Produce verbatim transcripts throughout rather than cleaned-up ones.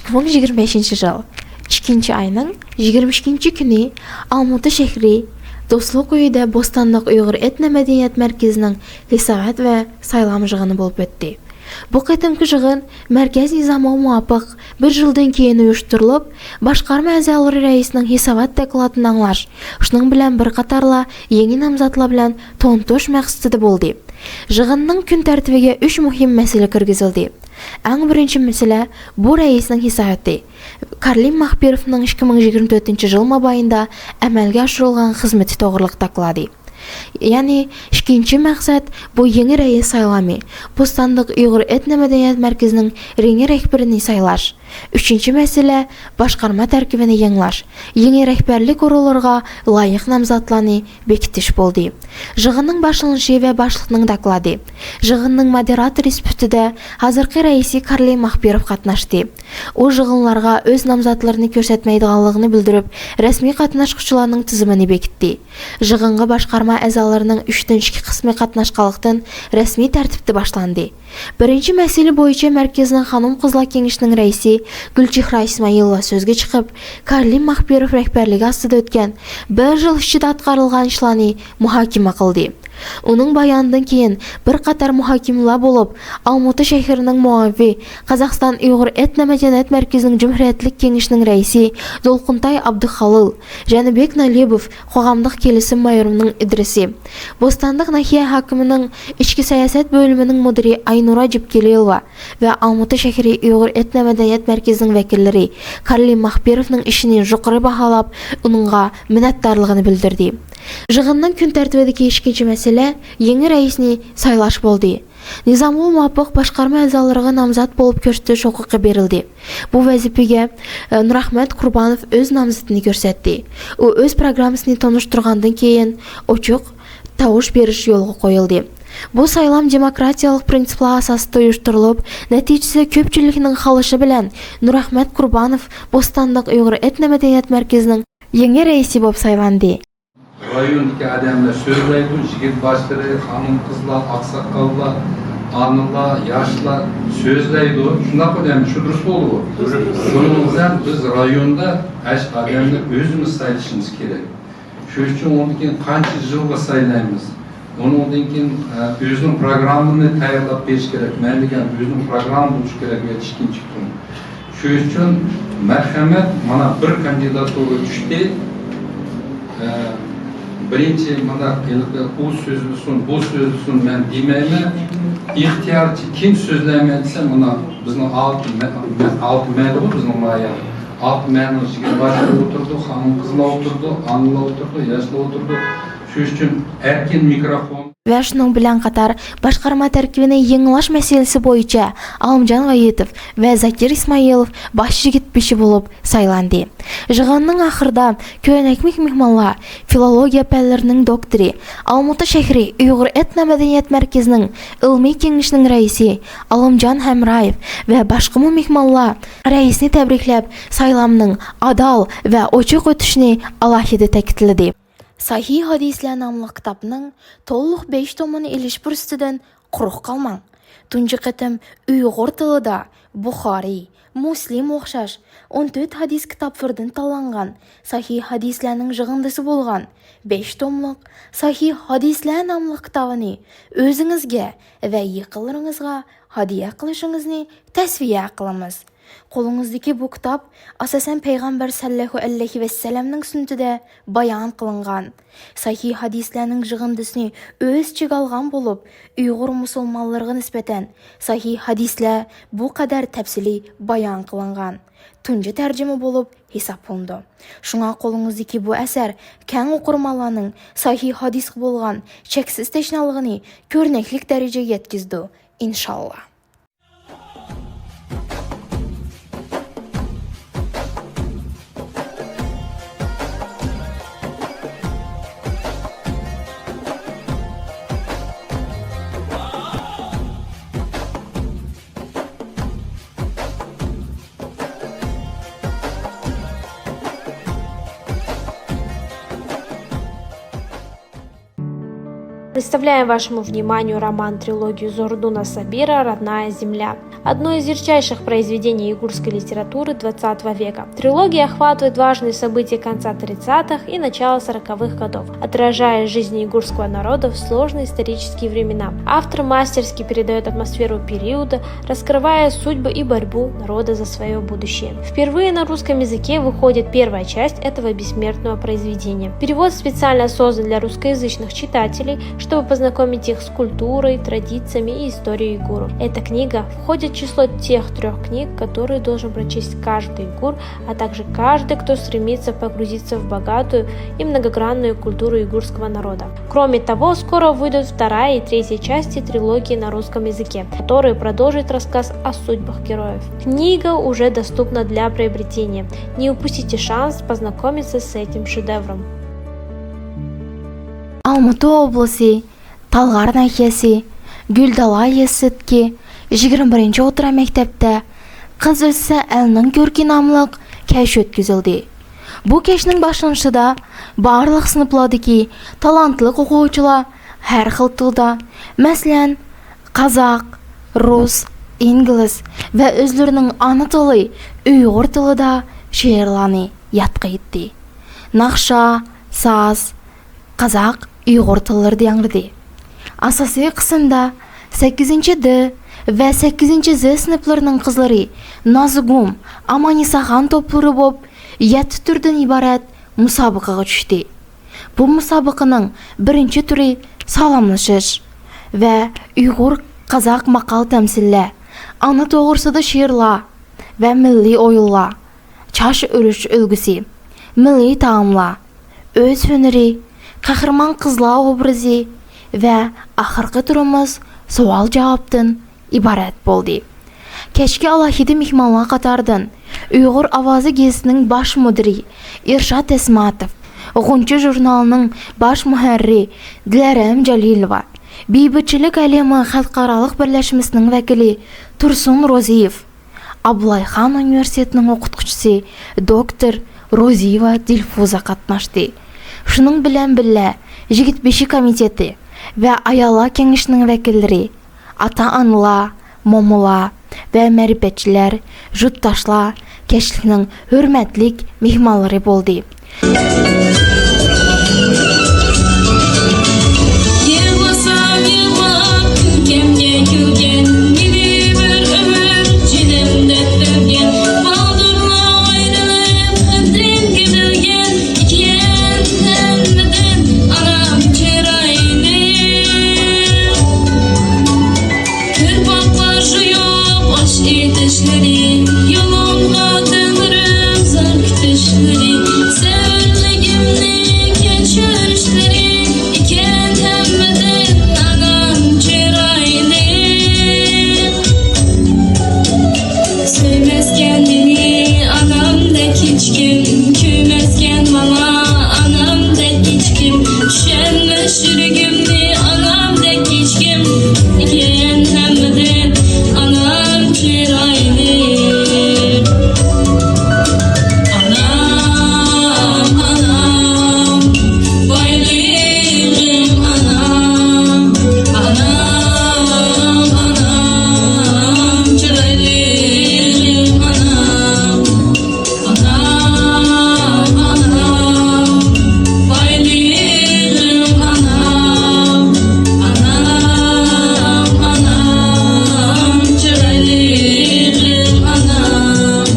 ئىككى مىڭ يىگىرمە بەشىنچى يىل ئىككىنچى ئاينىڭ يىگىرمە ئىككىنچى كۈنى ئالمۇتا شەھىرى دوستلۇق ئۆيىدە بوستانلىق ئۇيغۇر ئېتنو مەدەنىيەت مەركىزىنىڭ ھېسابات ۋە سايلام يىغىنى بولۇپ ئۆتتى. بۇ قېتىمقى يىغىن مەركەز نىزامىغا مۇۋاپىق بىر يىلدىن كېيىن ئۇيۇشتۇرۇلۇپ، باشقارما ئەزالىرى رەئىسىنىڭ ھېسابات دوكلاتىنى ئاڭلاش، شۇنىڭ بىلەن بىر قاتارلا يېڭى نامزاتلار بىلەن تونۇتۇش مەقسىتىدە بولدى. يىغىننىڭ كۈن تەرتىپىگە ئۈچ مۇھىم مەسىلە كىرگۈزۈلدى. ئەڭ بىرىنچى مەسىلە، بۇ رەئىسنىڭ ھېساباتى، كارلىن ماخپىروفنىڭ ئىككى مىڭ يىگىرمە تۆتىنچى يىل مابەينىدە ئەمەلگە ئاشۇرۇلغان خىزمىتى توغرىلىق دوكلاتى. يەنى ئىككىنچى مەقسەت، بۇ يېڭى رەئىس سايلامى، بوستانلىق ئۇيغۇر ئېتنو مەدەنىيەت مەركىزىنىڭ يېڭى رەھبىرىنى سايلاش. ئۈچىنچى مەسىلە، باشقارما تەركىبىنى يېڭىلاش، يېڭى رەھبەرلىك ئورۇنلىرىغا لايىق نامزاتلارنى بېكىتىش بولدى. يىغىننىڭ باشلىنىشى ۋە باشلىقنىڭ دوكلاتى. يىغىننىڭ مودېراتورى سۈپىتىدە ھازىرقى رەئىسى كارلىن ماخپىروف قاتناشتى. ئۇ يىغىنلارغا ئۆز نامزاتلىرىنى كۆرسەتمەيدىغانلىقىنى بىلدۈرۈپ، رەسمىي قاتناشقۇچىلارنىڭ تىزىمىنى بېكىتتى. يىغىنغا باشقارما ئەزالىرىنىڭ ئۈچتىن ئىككى قىسمى قاتناشقانلىقتىن، رەسمىي تەرتىپتە باشلاندى. بىرىنچى مەسىلە بويىچە مەركەزنىڭ خانىم-قىزلار كېڭىشىنىڭ رەئىسى گۈلچېھرا ئىسمائىلوۋا سۆزگە چىقىپ، كارلىن ماخپىروف رەھبەرلىكى ئاستىدا ئۆتكەن بىر يىل ئىچىدە ئاتقارىلغان ئىشلارنى مۇھاكىمە قىلدى. ئۇنىڭ بايانىدىن كېيىن بىر قاتار مۇھاكىمىلەر بولۇپ، ئالمۇتا شەھىرىنىڭ مۇئاۋىنى، قازاقىستان ئۇيغۇر ئېتنو مەدەنىيەت مەركىزىنىڭ جۇمھۇرىيەتلىك كېڭىشىنىڭ رەئىسى دولقۇنتاي ئابدۇخالىل، جەنىببېك نالىيېۋ، قوغاملىق كېلىشىم بايرىمىنىڭ ئىدرىسى، بوستانلىق ناھىيە ھاكىمىنىڭ ئىچكى سىياسەت بۆلۈمىنىڭ مۇدىرى ئاينۇرا جىپكېلىلوۋا ۋە ئالمۇتا شەھىرى ئۇيغۇر ئېتنو مەدەنىيەت مەركىزىنىڭ ۋەكىللىرى كارلىن ماخپىروفنىڭ ئىشىنى يۇقىرى باھالاپ، ئۇنىڭغا مىننەتدارلىقىنى بىلدۈردى. يىغىننىڭ كۈن تەرتىپىدىكى ئىككىنچى مەسىلە يېڭى رەئىسنى سايلاش بولدى. نىزامغا مۇۋاپىق باشقارما ئەزالىرىغا نامزات بولۇپ كۆرسىتىش ھوقۇقى بېرىلدى. بۇ ۋەزىپىگە، ئە، نۇرئەخمەت قۇربانوف ئۆز نامزىتىنى كۆرسەتتى. ئۇ ئۆز پروگراممىسىنى تونۇشتۇرغاندىن كېيىن ئوچۇق تاۋۇش بېرىش يولغا قويۇلدى. بۇ سايلام دېموكراتىيەلىك پىرىنسىپلار ئاساسىدا ئۇيۇشتۇرۇلۇپ، نەتىجىسى كۆپچىلىكنىڭ خالىشى بىلەن نۇرئەخمەت قۇربانوف بوستانلىق ئۇيغۇر ئېتنو مەدەنىيەت مەركىزىنىڭ يېڭى رەئىسى بولۇپ سايلاندى. رايوندىكى ئادەملەر سۆزلەيدۇ، يىگىت باشلىرى، خانىم-قىزلار، ئاقساقاللار، ئانىلار، ياشلار سۆزلەيدۇ. شۇنداققۇ دەيمەن، شۇ دۇرۇس بولدىغۇ. شۇنىڭ بىلەن بىز رايوندا ئەش ئادەمنى ئۆزىمىز سايلىشىمىز كېرەك. شۇ ئۈچۈن ئۇنىڭدىن كېيىن قانچە يىلغا سايلايمىز؟ ئۇنىڭدىن كېيىن، ئە، ئۆزىنىڭ پروگراممىنى تەييارلاپ بېرىش كېرەك. مەن دېگەن ئۆزىنىڭ پروگرامما بولۇشى كېرەك ۋە ئىككىنچى پۇل. شۇ ئۈچۈن مەرھەمەت، مانا بىر كاندىداتۇرا چۈشتى. ئە، بىرىنچى مانا ھېلىقى ئۇ سۆزلىسۇن، بۇ سۆزلىسۇن مەن دېمەيمەن. ئىختىيارچى كىم سۆزلەيمەن دېسە، مانا بىزنىڭ ئالتە مە-، مە-، ئالتە مەدىغۇ بىزنىڭ لايىھە. ئالتە مەنىڭ يىگىت باشلىرى ئولتۇرىدۇ، خانىم-قىزلار ئولتۇرىدۇ، ئانىلار ئولتۇرىدۇ، ياشلار ئولتۇرىدۇ. شۇ ئۈچۈن ئەركىن مىكروفون. ۋە شۇنىڭ بىلەن قاتار باشقارما تەركىبىنى يېڭىلاش مەسىلىسى بويىچە ئالىمجان غايىتوف ۋە زاكىر ئىسمائىلوف باش يىگىت بېشى بولۇپ سايلاندى. يىغىننىڭ ئاخىرىدا كۆرنەكلىك مېھمانلار، فىلولوگىيە پەنلىرىنىڭ دوكتورى، ئالمۇتا شەھىرى ئۇيغۇر ئېتنو مەدەنىيەت مەركىزىنىڭ ئىلمىي كېڭىشىنىڭ رەئىسى ئالىمجان ھەمرايېف ۋە باشقىمۇ مېھمانلار رەئىسنى تەبرىكلەپ، سايلامنىڭ ئادال ۋە ئوچۇق ئۆتۈشىنى ئالاھىدە تەكىتلىدى. ساھىھ ھەدىسلەر ناملىق كىتابنىڭ تولۇق بەش تومىنى ئېلىش پۇرسىتىدىن قۇرۇق قالماڭ. تۇنجى قېتىم ئۇيغۇر تىلىدا بۇخارىي، مۇسلىم ئوخشاش ئون تۆت ھەدىس كىتابلىرىدىن تاللانغان ساھىھ ھەدىسلەرنىڭ يىغىندىسى بولغان بەش توملۇق ساھىھ ھەدىسلەر ناملىق كىتابىنى ئۆزىڭىزگە ۋە يېقىنلىرىڭىزغا ھەدىيە قىلىشىڭىزنى تەسۋىيە قىلىمىز. قولىڭىزدىكى بۇ كىتاب، ئاساسەن، پەيغەمبەر سەللەللاھۇ ئەلەيھى ۋەسەللەمنىڭ سۈننىتىدە بايان قىلىنغان ساھىھ ھەدىسلەرنىڭ يىغىندىسىنى ئۆز ئىچىگە ئالغان بولۇپ، ئۇيغۇر مۇسۇلمانلىرىغا نىسبەتەن ساھىھ ھەدىسلەر بۇ قەدەر تەپسىلىي بايان قىلىنغان تۇنجى تەرجىمە بولۇپ ھېسابلىنىدۇ. شۇڭا قولىڭىزدىكى بۇ ئەسەر كەڭ ئوقۇرمەنلەرنىڭ ساھىھ ھەدىسكە بولغان چەكسىز تەشنالىقىنى كۆرنەكلىك دەرىجىگە يەتكۈزىدۇ، ئىنشاللا. Представляем вашему вниманию роман-трилогию Зуһдуна Сабира «Родная земля». Одно из ярчайших произведений уйгурской литературы двадцатого века. Трилогия охватывает важные события конца тридцатых и начала сороковых годов, отражая жизнь уйгурского народа в сложные исторические времена. Автор мастерски передаёт атмосферу периода, раскрывая судьбу и борьбу народа за своё будущее. Впервые на русском языке выходит первая часть этого бессмертного произведения. Перевод специально создан для русскоязычных читателей, чтобы познакомить их с культурой, традициями и историей уйгуров. Эта книга входит в число тех трёх книг, которые должен прочесть каждый уйгур, а также каждый, кто стремится погрузиться в богатую и многогранную культуру уйгурского народа. Кроме того, скоро выйдут вторая и третья части трилогии на русском языке, которые продолжат рассказ о судьбах героев. Книга уже доступна для приобретения. Не упустите шанс познакомиться с этим шедевром. ئالمۇتا ئوبلىسى، تالغار ناھىيەسى، گۈلدالا يېزىسىدىكى يىگىرمە بىرىنچى ئوتتۇرا مەكتەپتە قىز ئۆسسە ئەلنىڭ كۆركى ناملىق كەچ ئۆتكۈزۈلدى. بۇ كەچنىڭ باشلىنىشىدا بارلىق سىنىپلاردىكى تالانتلىق ئوقۇغۇچىلار ھەر خىل تىلدا، مەسىلەن، قازاق، رۇس، ئىنگلىز ۋە ئۆزلىرىنىڭ ئانا تىلى ئۇيغۇر تىلىدا شېئىرلارنى يادقا ئېيتتى. ناخشا، ساز، قازاق، ئۇيغۇر تىللىرىدا ياڭرىدى. ئاساسىي قىسىمدا سەككىزىنچى د ۋە سەككىزىنچى ز سىنىپلىرىنىڭ قىزلىرى نازۇگۇم، ئاماننىساخان توپلىرى بولۇپ، يەتتە تۈردىن ئىبارەت مۇسابىقىگە چۈشتى. بۇ مۇسابىقىنىڭ بىرىنچى تۈرى سالاملىشىش ۋە ئۇيغۇر، قازاق ماقال-تەمسىللەر، ئانا توغرىسىدا شېئىرلار ۋە مىللىي ئويۇنلار، چاش ئۆرۈش ئۈلگىسى، مىللىي تائاملار، ئۆز ھۈنىرى، قەھرىمان قىزلار ئوبرازى ۋە ئاخىرقى تۈرىمىز سوئال-جاۋابتىن ئىبارەت بولدى. كەچكە ئالاھىدە مېھمانلار قاتارىدىن ئۇيغۇر ئاۋازى گېزىتىنىڭ باش مۇدىرى ئىرشات ئەسماتوف، غۇنچە ژۇرنالىنىڭ باش مۇھەررىرى دىلەرەم جالىلوۋا، بىبىچىلىك ئەلىمى خەلقئارالىق بىرلەشمىسىنىڭ ۋەكىلى تۇرسۇن روزىيېۋ، ئابلايخان ئۇنىۋېرسىتېتىنىڭ ئوقۇتقۇچىسى دوكتور روزىيېۋا دىلفۇزا قاتناشتى. شۇنىڭ بىلەن بىللە، يىگىت بېشى كومىتېتى ۋە ئاياللار كېڭىشىنىڭ ۋەكىللىرى، ئاتا-ئانىلار، مومىلار ۋە مەرىپەتچىلەر، يۇرتداشلار كەچلىكنىڭ ھۆرمەتلىك مېھمانلىرى بولدى. يىغلىسام يىغلاپ، كۈلكەمگە كۈلگەن، مېنى بىر ئۆمۈر جېنىم دەپ بەرگەن، بالدۇرلا ئايرىلىپ، قەدرىمگە بىلگەن، ئىكەن ھەممىدىن ئانام چىرايلىق. كىرپىكلار يۇيۇپ ئاش ئېتىشلىرى، يولۇمغا تەڭرىم زار كۈتۈشلىرى، سەۋرلىكىمنى كەچۈرۈشلىرى، ئىكەن ھەممىدىن ئانام چىرايلىق. سۆيمەسكەن مېنى ئانامدەك ھېچكىم، كۆيمەسكەن ماڭا ئانامدەك ھېچكىم، چۈشەنمەس يۈرىكىمنى ئانامدەك ھېچكىم، ئىكەن ھەممىدىن ئانام چىرايلىق. ئانام، ئانام، بايلىقىم ئانام، ئانام، ئانام، چىرايلىقىم ئانام. ئانام، ئانام، بايلىقىم ئانام، ئانام، ئانام، چىرايلىقىم ئانام.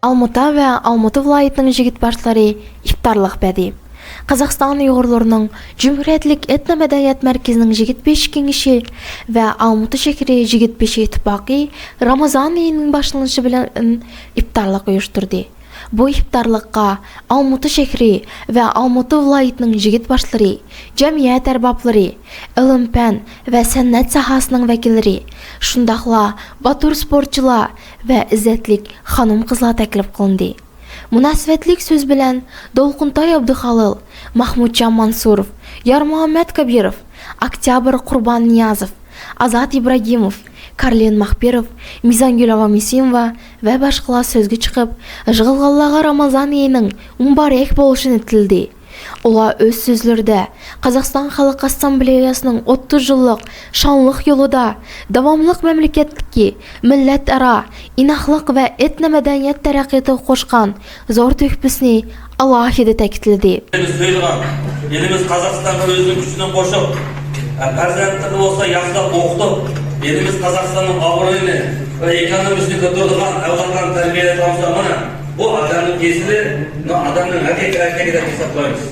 ئالمۇتا ۋە ئالمۇتا ۋىلايىتىنىڭ يىگىت باشلىرى ئىپتارلىق بەردى. قازاقىستان ئۇيغۇرلىرىنىڭ جۇمھۇرىيەتلىك ئېتنو مەدەنىيەت مەركىزىنىڭ يىگىت بېشى كېڭىشى ۋە ئالمۇتا شەھىرى يىگىت بېشى ئىتتىپاقى رامىزان ئېيىنىڭ باشلىنىشى بىلەن ئىپتارلىق ئۇيۇشتۇردى. بۇ ئىپتارلىققا ئالمۇتا شەھىرى ۋە ئالمۇتا ۋىلايىتىنىڭ يىگىت باشلىرى، جەمئىيەت ئەربابلىرى، ئىلىم-پەن ۋە سەنئەت ساھەسىنىڭ ۋەكىللىرى، شۇنداقلا باتۇر سپورتچىلار ۋە ئىززەتلىك خانىم-قىزلار تەكلىپ قىلىندى. مۇناسىۋەتلىك سۆز بىلەن دولقۇنتاي ئابدۇخالىل، ماخمۇتجان مانسۇروف، يارمۇھەممەت كابىروف، ئاكتيابىر قۇرباننىيازوف، ئازات ئىبراگىموف، كارلىن ماخپىروف، مىزانگۈل ئابامىسىموۋا ۋە باشقىلار سۆزگە چىقىپ، يىغىلغانلارغا رامازان ئېيىنىڭ مۇبارەك بولۇشىنى تىلىدى. ئۇلار ئۆز سۆزلىرىدە قازاقىستان خەلق ئاسسامبلېيەسىنىڭ ئوتتۇز يىللىق شانلىق يولىدا داۋاملىق مەملىكەتتىكى مىللەتئارا ئىناقلىق ۋە ئېتنو مەدەنىيەت تەرەققىياتىغا قوشقان زور تۆھپىسىنى ئالاھىدە تەكىتلىدى. بىز سۆيىدىغان ئېلىمىز قازاقىستانغا ئۆزىنىڭ كۈچىنى قوشۇپ، پەرزەنتلىرىنى بولسا ياخشىلاپ ئوقۇتۇپ، ئېلىمىز قازاقىستاننىڭ ئابرۇيىنى ۋە ئېكونومىكىسىنى كۆتۈرىدىغان ئەۋلادلارنى تەربىيەلەپ ماڭسا، مانا، بۇ ئادەمنىڭ ئېسىلى، مانا، ئادەمنىڭ ھەقىقىي ئەركىنى دەپ ھېسابلايمىز.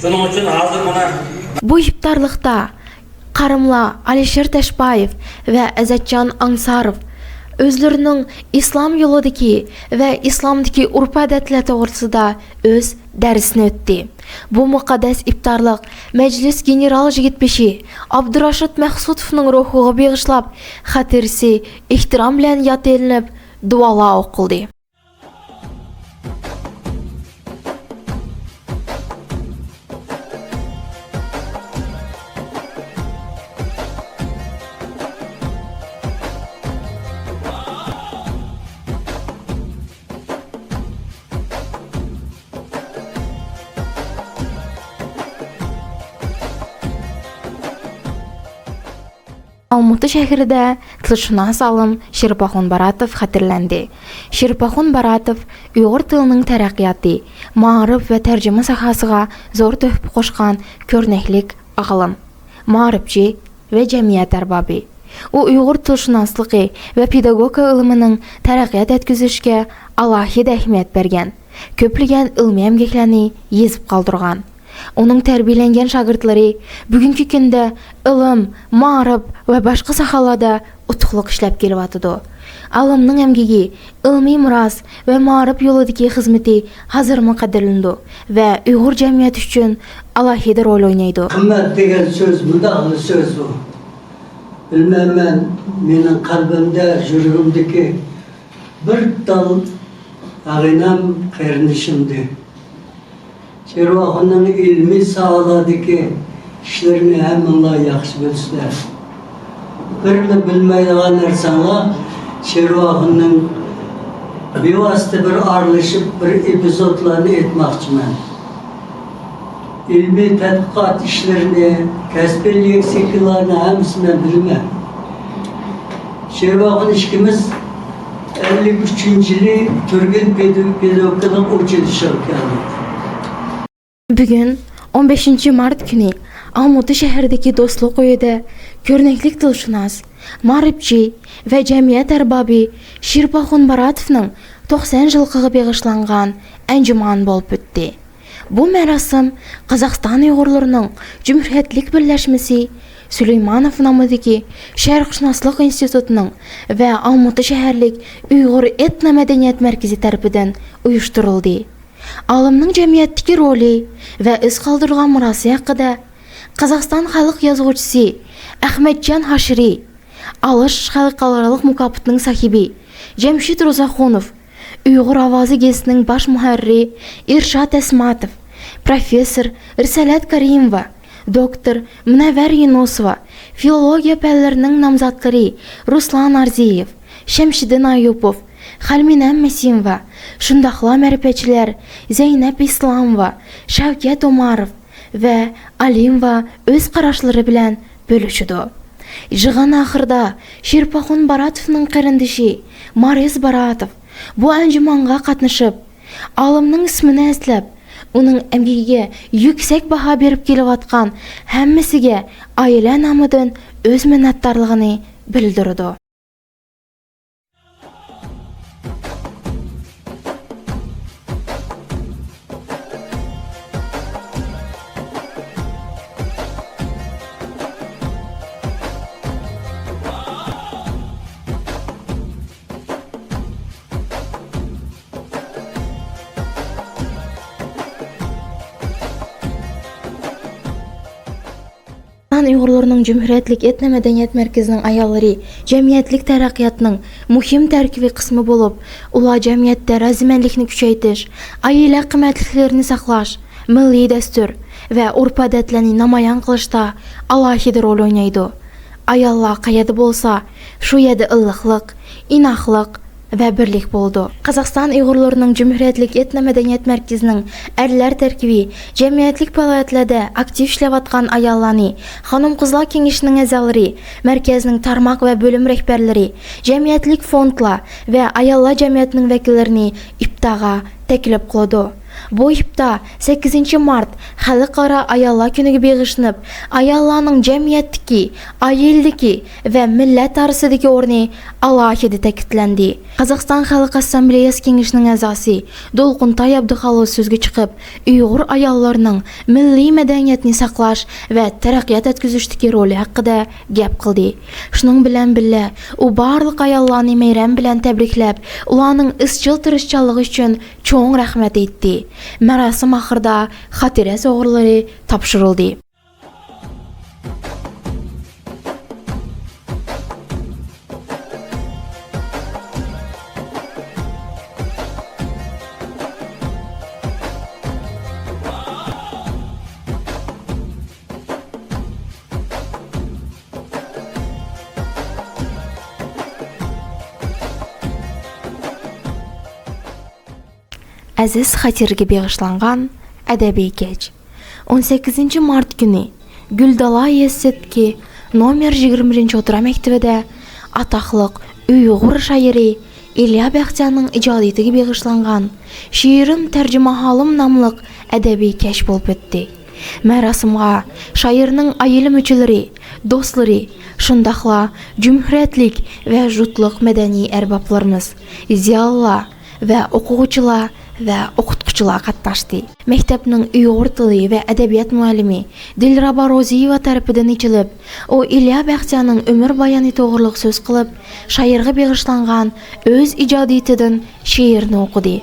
شۇنىڭ ئۈچۈن ھازىر مانا بۇ ئىپتارلىقتا قارىملار ئالىشىر تاشبايېۋ ۋە ئەزەتجان ئاڭساروف ئۆزلىرىنىڭ ئىسلام يولىدىكى ۋە ئىسلامدىكى ئۆرپ-ئادەتلەر توغرىسىدا ئۆز دەرسىنى ئۆتتى. بۇ مۇقەددەس ئىپتارلىق مەجلىس گېنېرال يىگىتبېشى ئابدۇراشىت مەخسۇتوۋنىڭ روھىغا بېغىشلاپ، خاتىرىسى ئېھتىرام بىلەن ياد ئېلىنىپ، دۇئالار ئوقۇلدى. ئالمۇتا شەھىرىدە تىلشۇناس ئالىم شىرپاخۇن باراتوف خاتىرىلەندى. شىرپاخۇن باراتوف ئۇيغۇر تىلىنىڭ تەرەققىياتى، مائارىپ ۋە تەرجىمە ساھەسىغا زور تۆھپە قوشقان كۆرنەكلىك ئالىم، مائارىپچى ۋە جەمئىيەت ئەربابى. ئۇ ئۇيغۇر تىلشۇناسلىقى ۋە پېداگوگىكا ئىلمىنىڭ تەرەققىيات يەتكۈزۈشىگە ئالاھىدە ئەھمىيەت بەرگەن، كۆپلىگەن ئىلمىي ئەمگەكلەرنى يېزىپ قالدۇرغان. ئۇنىڭ تەربىيەلەنگەن شاگىرتلىرى بۈگۈنكى كۈندە ئىلىم، مائارىپ ۋە باشقا ساھەلەردە ئۇتۇقلۇق ئىشلەپ كېلىۋاتىدۇ. ئالىمنىڭ ئەمگىكى، ئىلمىي مىراس ۋە مائارىپ يولىدىكى خىزمىتى ھازىرمۇ قەدىرلىنىدۇ ۋە ئۇيغۇر جەمئىيىتى ئۈچۈن ئالاھىدە رول ئوينايدۇ. قىممەت دېگەن سۆز مۇنداقلا سۆز بۇ. بىلمەيمەن، مېنىڭ قەلبىمدە، يۈرىكىمدىكى بىر تال ئاغىنەم، قېرىندىشىمدى. شېرۋاخۇننىڭ ئىلمىي ساھەلەردىكى ئىشلىرىنى ھەممىڭلار ياخشى بىلىسىلەر. بىرلا بىلمەيدىغان نەرسەڭلار، شېرۋاخۇننىڭ بىۋاسىتە بىر ئارىلىشىپ بىر ئېپىزودلارنى ئېيتماقچىمەن. ئىلمىي تەتقىقات ئىشلىرىنى، كەسپىي لېكسىكىلارنى ھەممىسىنى مەن بىلىمەن. شېرۋاخۇن ئىككىمىز ئەللىك ئۈچىنچى يىلى تۈرگۈن پېدو-، پېداگوگىكىلىق ئۇچرىشىشىغا كەلدۇق. بۈگۈن، ئون بەشىنچى مارت كۈنى، ئالمۇتا شەھىرىدىكى دوستلۇق ئۆيىدە كۆرنەكلىك تىلشۇناس، مائارىپچى ۋە جەمئىيەت ئەربابى شىرپاخۇن باراتوفنىڭ توقسان يىللىقىغا بېغىشلانغان ئەنجۇمان بولۇپ ئۆتتى. بۇ مەراسىم قازاقىستان ئۇيغۇرلىرىنىڭ جۇمھۇرىيەتلىك بىرلەشمىسى، سۈلەيمانوف نامىدىكى شەرقشۇناسلىق ئىنستىتۇتىنىڭ ۋە ئالمۇتا شەھەرلىك ئۇيغۇر ئېتنو مەدەنىيەت مەركىزى تەرىپىدىن ئۇيۇشتۇرۇلدى. ئالىمنىڭ جەمئىيەتتىكى رولى ۋە ئىز قالدۇرغان مىراسى ھەققىدە قازاقىستان خەلق يازغۇچىسى ئەخمەتجان ھاشىرى، ئالىش خەلقئارالىق مۇكاپاتىنىڭ ساھىبى جەمشىت روزاخۇنوف، ئۇيغۇر ئاۋازى گېزىتىنىڭ باش مۇھەررىرى ئىرشات ئەسماتوف، پروفېسسور رىسالەت كەرىموۋا، دوكتور مۇنەۋۋەر يۇنۇسوۋا، فىلولوگىيە پەنلىرىنىڭ نامزاتلىرى رۇسلان ئارزىيېۋ، شەمشىدىن ئايۇپوف، خەلمىنە مەسىموۋا، شۇنداقلا مەرىپەتچىلەر زەينەپ ئىسلاموۋا، شەۋكەت ئوماروف ۋە ئالىموۋا ئۆز قاراشلىرى بىلەن بۆلۈشىدۇ. يىغىن ئاخىرىدا شىرپاخۇن باراتوفنىڭ قېرىندىشى مارىس باراتوف بۇ ئەنجۇمانغا قاتنىشىپ، ئالىمنىڭ ئىسمىنى ئەسلەپ، ئۇنىڭ ئەمگىكىگە يۈكسەك باھا بېرىپ كېلىۋاتقان ھەممىسىگە ئائىلە نامىدىن ئۆز مىننەتدارلىقىنى بىلدۈرىدۇ. ئۇيغۇرلىرىنىڭ جۇمھۇرىيەتلىك ئېتنو مەدەنىيەت مەركىزىنىڭ ئاياللىرى جەمئىيەتلىك تەرەققىياتنىڭ مۇھىم تەركىبىي قىسمى بولۇپ، ئۇلار جەمئىيەتتە رازىمەنلىكنى كۈچەيتىش، ئائىلە قىممەتلىكلىرىنى ساقلاش، مىللىي دەستۇر ۋە ئۆرپ-ئادەتلەرنى نامايان قىلىشتا ئالاھىدە رول ئوينايدۇ. ئاياللار قەيەردە بولسا، شۇ يەردە ئىللىقلىق، ئىناقلىق ۋە بىرلىك بولىدۇ. قازاقىستان ئۇيغۇرلىرىنىڭ جۇمھۇرىيەتلىك ئېتنو مەدەنىيەت مەركىزىنىڭ ئەرلەر تەركىبى جەمئىيەتلىك پائالىيەتلەردە ئاكتىپ ئىشلەۋاتقان ئاياللارنى خانىم-قىزلار كېڭىشىنىڭ ئەزالىرى، مەركەزنىڭ تارماق ۋە بۆلۈم رەھبەرلىرى، جەمئىيەتلىك فوندلار ۋە ئاياللار جەمئىيەتىنىڭ ۋەكىللىرىنى ئىپتارغا تەكلىپ قىلىدۇ. بۇ ئىپتار سەككىزىنچى مارت خەلقئارا ئاياللار كۈنىگە بېغىشلىنىپ، ئاياللارنىڭ جەمئىيەتتىكى، ئائىلىدىكى ۋە مىللەت ئارىسىدىكى ئورنى ئالاھىدە تەكىتلەندى. قازاقىستان خەلق ئاسسامبلېيەسى كېڭىشىنىڭ ئەزاسى دولقۇنتاي ئابدۇخالىق سۆزگە چىقىپ، ئۇيغۇر ئاياللىرىنىڭ مىللىي مەدەنىيەتنى ساقلاش ۋە تەرەققىيات ئەتكۈزۈشتىكى رولى ھەققىدە گەپ قىلدى. شۇنىڭ بىلەن بىللە، ئۇ بارلىق ئاياللارنى مەيرەم بىلەن تەبرىكلەپ، ئۇلارنىڭ ئىزچىل تىرىشچانلىقى ئۈچۈن چوڭ رەھمەت ئېيتتى. مۇراسىم ئاخىرىدا خاتىرە سوۋغىلىرى تاپشۇرۇلدى. ئەزىز خاتىرىگە بېغىشلانغان ئەدەبىي كەچ. ئون سەككىزىنچى مارت كۈنى گۈلدالا يېزىسىدىكى نومېر يىگىرمە بىرىنچى ئوتتۇرا مەكتىۋىدە ئاتاقلىق ئۇيغۇر شائىرى ئىليا بەختىيارنىڭ ئىجادىيىتىگە بېغىشلانغان شېئىرىم تەرجىمىھالىم ناملىق ئەدەبىي كەچ بولۇپ ئۆتتى. مۇراسىمغا شائىرنىڭ ئائىلە مۇچىلىرى، دوستلىرى، شۇنداقلا جۇمھۇرىيەتلىك ۋە يۇرتلۇق مەدەنىي ئەربابلىرىمىز، زىيالىيلار، ۋە ئوقۇغۇچىلار ۋە ئوقۇتقۇچىلار قاتناشتى. مەكتەپنىڭ ئۇيغۇر تىلى ۋە ئەدەبىيات مۇئەللىمى دىلرەبا روزىيېۋا تەرىپىدىن ئېچىلىپ، ئۇ ئىليا بەختىيارنىڭ ئۆمۈر بايانى توغرىلىق سۆز قىلىپ، شائىرغا بېغىشلانغان ئۆز ئىجادىيىتىدىن شېئىرنى ئوقۇدى.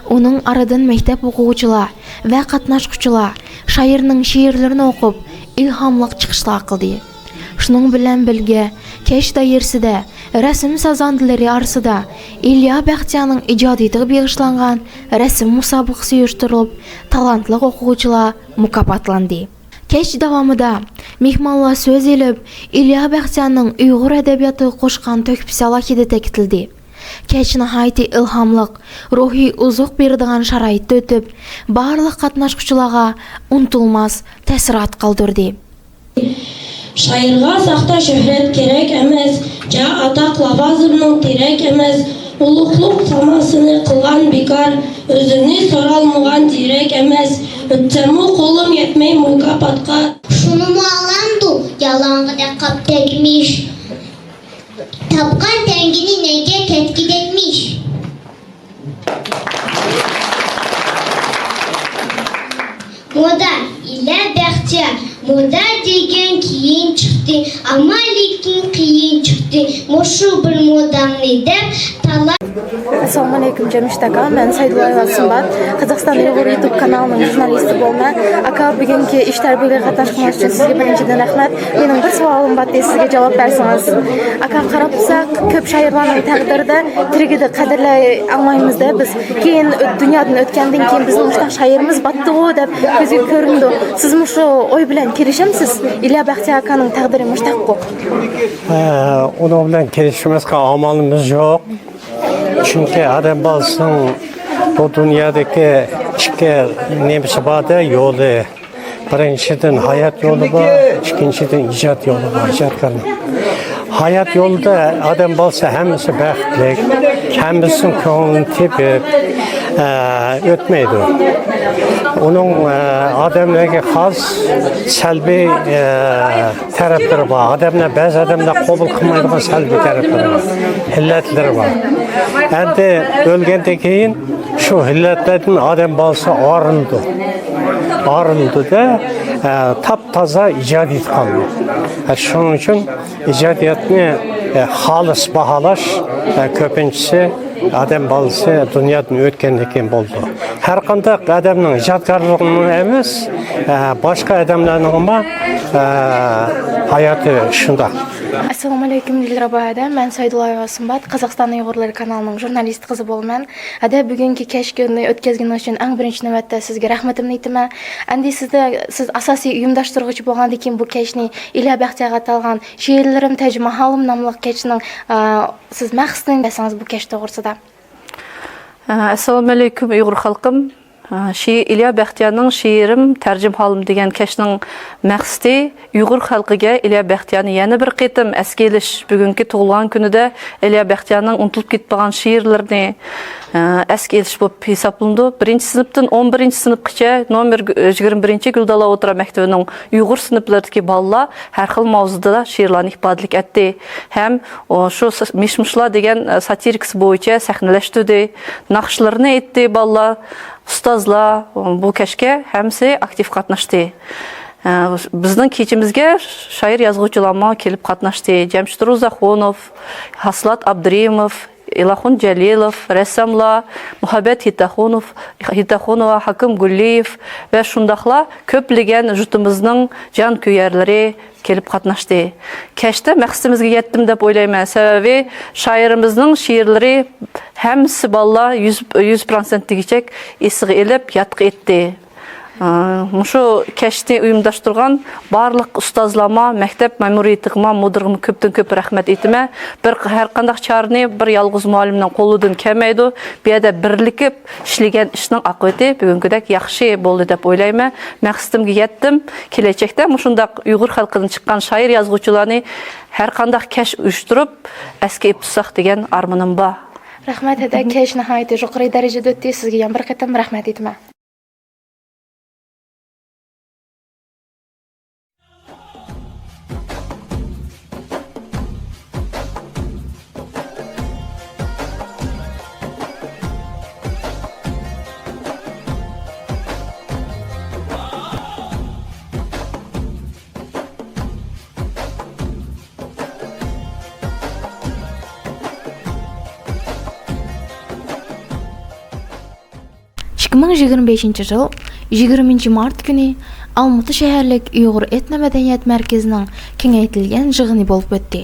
ئۇنىڭ ئارىدىن مەكتەپ ئوقۇغۇچىلار ۋە قاتناشقۇچىلار شائىرنىڭ شېئىرلىرىنى ئوقۇپ، ئىلھاملىق چىقىشلار قىلدى. شۇنىڭ بىلەن بىرگە، كەچ دائىرىسىدە رەسىم سازاندىلىرى ئارىسىدا ئىليا بەختىيارنىڭ ئىجادىيىتىگە بېغىشلانغان رەسىم مۇسابىقىسى ئۇيۇشتۇرۇلۇپ، تالانتلىق ئوقۇغۇچىلار مۇكاپاتلاندى. كەچ داۋامىدا مېھمانلار سۆز ئېلىپ، ئىليا بەختىيارنىڭ ئۇيغۇر ئەدەبىياتىغا قوشقان تۆھپىسى ئالاھىدە تەكىتلىدى. كەچ ناھايىتى ئىلھاملىق، روھىي ئوزۇق بېرىدىغان شارائىتتا ئۆتۈپ، بارلىق قاتناشقۇچىلارغا ئۇنتۇلماس تەسىرات قالدۇردى. شائىرغا ساختا شۆھرەت كېرەك ئەمەس، جاھ، ئاتاق، لاۋازىمنىڭ تېرەك ئەمەس، ئۇلۇغلۇق تاماسىنى قىلغان بىكار، ئۆزىنى سورالمىغان زېرەك ئەمەس، ئۆتسەممۇ قولۇم يەتمەي مۇكاپاتقا. شۇنىمۇ ئالامدۇ يالاڭغىدەك قاپ تەگمىش، تاپقان تەڭگىنى نەگە كەتكۈدەكمىش. مودا، ئىليا بەختىيار، مودا دېگەن كېيىن چىقتى، ئەمما لېكىن قىيىن چىقتى، مۇشۇ بىر موداڭنى دەپ تالا. ئەسسالامۇئەلەيكۇم جەمشىت ئاكا، مەن سەيدۇللايېۋا سۇمبات، قازاقىستان ئۇيغۇر يۇتۇب كانالىنىڭ ژۇرنالىستى بولىمەن. ئاكا، بۈگۈنكى ئىش تەربىيەگە قاتناشقىنىڭىز ئۈچۈن سىزگە بىرىنچىدىن رەھمەت. مېنىڭ بىر سوئالىم بار ئىدى، سىزگە جاۋاب بەرسىڭىز. ئاكا، قاراپ تۇرساق، كۆپ شائىرلارنىڭ تەقدىرىدە تىرىكىدە قەدىرلەي ئاڭلايمىز-دە بىز. كېيىن ئۆت-، دۇنيادىن ئۆتكەندىن كېيىن بىزنىڭ مۇشۇنداق شائىرىمىز باتتىغۇ دەپ كۆزگە كۆرۈنىدۇ. سىزمۇ شۇ ئوي بىلەن كېلىشەمسىز؟ ئىليا بەختىيار ئاكانىڭ تەقدىرى مۇشۇنداققۇ؟ ھە، ئۇنىڭ بىلەن كېلىشمەسكە ئامالىمىز يوق. چۈنكى ئادەم بالىسىنىڭ بۇ دۇنيادىكى ئىككى نېمىسى بار-دە، يولى. بىرىنچىدىن، ھايات يولى بار، ئىككىنچىدىن، ئىجاد يولى بار، ئىجادكارنىڭ. ھايات يولىدا ئادەم بالىسى ھەممىسى بەختلىك، ھەممىسىنىڭ كۆڭلىنى تېپىپ، ئە، ئۆتمەيدۇ. ئۇنىڭ، ئە، ئادەملەرگە خاس سەلبىي، ئە، تەرەپلىرى بار. ئادەملەر، بەزى ئادەملەر قوبۇل قىلمايدىغان سەلبىي تەرەپلىرى بار، ئىللەتلىرى بار. ئەمدى ئۆلگەندىن كېيىن شۇ ئىللەتلەردىن ئادەم بالىسى ئارىلىدۇ. ئارىلىدۇ-دە، ئە، تاپتازا ئىجادىيەت قالىدۇ. ئە، شۇنىڭ ئۈچۈن ئىجادىيەتنى، ئە، خالىس باھالاش، ئە، كۆپىنچىسى ئادەم بالىسى دۇنيادىن ئۆتكەندىن كېيىن بولىدۇ. ھەر قانداق ئادەمنىڭ ئىجادكارلىقىنىڭ ئەمەس، ئە، باشقا ئادەملەرنىڭمۇ، ئە، ھاياتى شۇنداق. ئەسسالامۇ ئەلەيكۇم، دىلرەبا ھەدە. مەن سەيدۇللايېۋا سۇمبات، قازاقىستان ئۇيغۇرلىرى كانالىنىڭ ژۇرنالىستى قىزى بولىمەن. ھەدە، بۈگۈنكى كەچ كۈننى ئۆتكۈزگىنىڭ ئۈچۈن ئەڭ بىرىنچى نۆۋەتتە سىزگە رەھمىتىمنى ئېيتىمەن. ئەمدى سىزدە، سىز ئاساسىي ئۇيۇمداشتۇرغۇچى بولغاندىن كېيىن، بۇ كەچنى ئىليا بەختىيارغا ئاتالغان شېئىرلىرىم تەرجىمىھالىم ناملىق كەچنىڭ، ئە، سىز مەقسىتىنى دېسىڭىز بۇ كەچ توغرىسىدا. ئەسسالامۇ ئەلەيكۇم، ئۇيغۇر خەلقىم. شى-، ئىليا بەختىيارنىڭ شېئىرىم تەرجىمىھالىم دېگەن كەچنىڭ مەقسىتى ئۇيغۇر خەلقىگە ئىليا بەختىيارنى يەنە بىر قېتىم ئەسكە ئېلىش، بۈگۈنكى تۇغۇلغان كۈنىدە ئىليا بەختىيارنىڭ ئۇنتۇلۇپ كېتىپ قالغان شېئىرلىرىنى، ئە، ئەسكە ئېلىش بولۇپ ھېسابلىنىدۇ. بىرىنچى سىنىپتىن ئون بىرىنچى سىنىپقىچە نومېر يىگىرمە بىرىنچى گۈلدالا ئوتتۇرا مەكتىۋىنىڭ ئۇيغۇر سىنىپلىرىدىكى بالىلار ھەر خىل ماۋزۇدا شېئىرلارنى ئىپادىلىك ئەتتى. ھەم، ئۇ، شۇ س-، مىش-مۇشلار دېگەن، ئە، ساتىرىكىسى بويىچە سەھنىلەشتۈردى. ناخشىلىرىنى ئېيتتى بالىلار. ئۇستازلار، ئۇ، بۇ كەچكە ھەممىسى ئاكتىپ قاتناشتى. ئە، بىزنىڭ كېچىمىزگە شائىر يازغۇچىلارمۇ كېلىپ قاتناشتى. جەمشىت روزاخۇنوف، ھاسىلات ئابدۇرېھىموف، ئېلاخۇن جەلىلوف، رەسساملار مۇھەببەت ھېيتاخۇنوف، ھېيتاخۇنوۋا، ھاكىم گۈللىيېف ۋە شۇنداقلا كۆپلىگەن يۇرتىمىزنىڭ جانكۆيەرلىرى كېلىپ قاتناشتى. كەچتە مەقسىتىمىزگە يەتتىم دەپ ئويلايمەن. سەۋەبى، شائىرىمىزنىڭ شېئىرلىرى ھەممىسى بالىلار يۈز، يۈز پىرسەنت دېگۈچەك ئېسىگە ئېلىپ، يادقا ئېيتتى. ئا، مۇشۇ كەچنى ئۇيۇمداشتۇرغان بارلىق ئۇستازلارما، مەكتەپ مەمۇرىيىتىغىمۇ، مۇدىرغىمۇ كۆپتىن كۆپ رەھمەت ئېيتىمەن. بىر، ھەر قانداق چارىنى بىر يالغۇز مۇئەللىمنىڭ قولىدىن كەلمەيدۇ. بۇ يەردە بىرلىكىپ ئىشلىگەن ئىشنىڭ ئاقىۋىتى بۈگۈنكىدەك ياخشى بولدى دەپ ئويلايمەن. مەقسىتىمگە يەتتىم. كېلەچەكتە مۇشۇنداق ئۇيغۇر خەلقىدىن چىققان شائىر يازغۇچىلارنى ھەر قانداق كەچ ئۇيۇشتۇرۇپ، ئەسكە ئېلىپ تۇرساق دېگەن ئارمىنىم بار. رەھمەت، ھەدە، كەچ ناھايىتى يۇقىرى دەرىجىدە ئۆتتى. سىزگە يەنە بىر قېتىم رەھمەت ئېيتىمەن. ئىككى مىڭ يىگىرمە بەشىنچى يىل يىگىرمىنچى مارت كۈنى ئالمۇتا شەھەرلىك ئۇيغۇر ئېتنو مەدەنىيەت مەركىزىنىڭ كېڭەيتىلگەن يىغىنى بولۇپ ئۆتتى.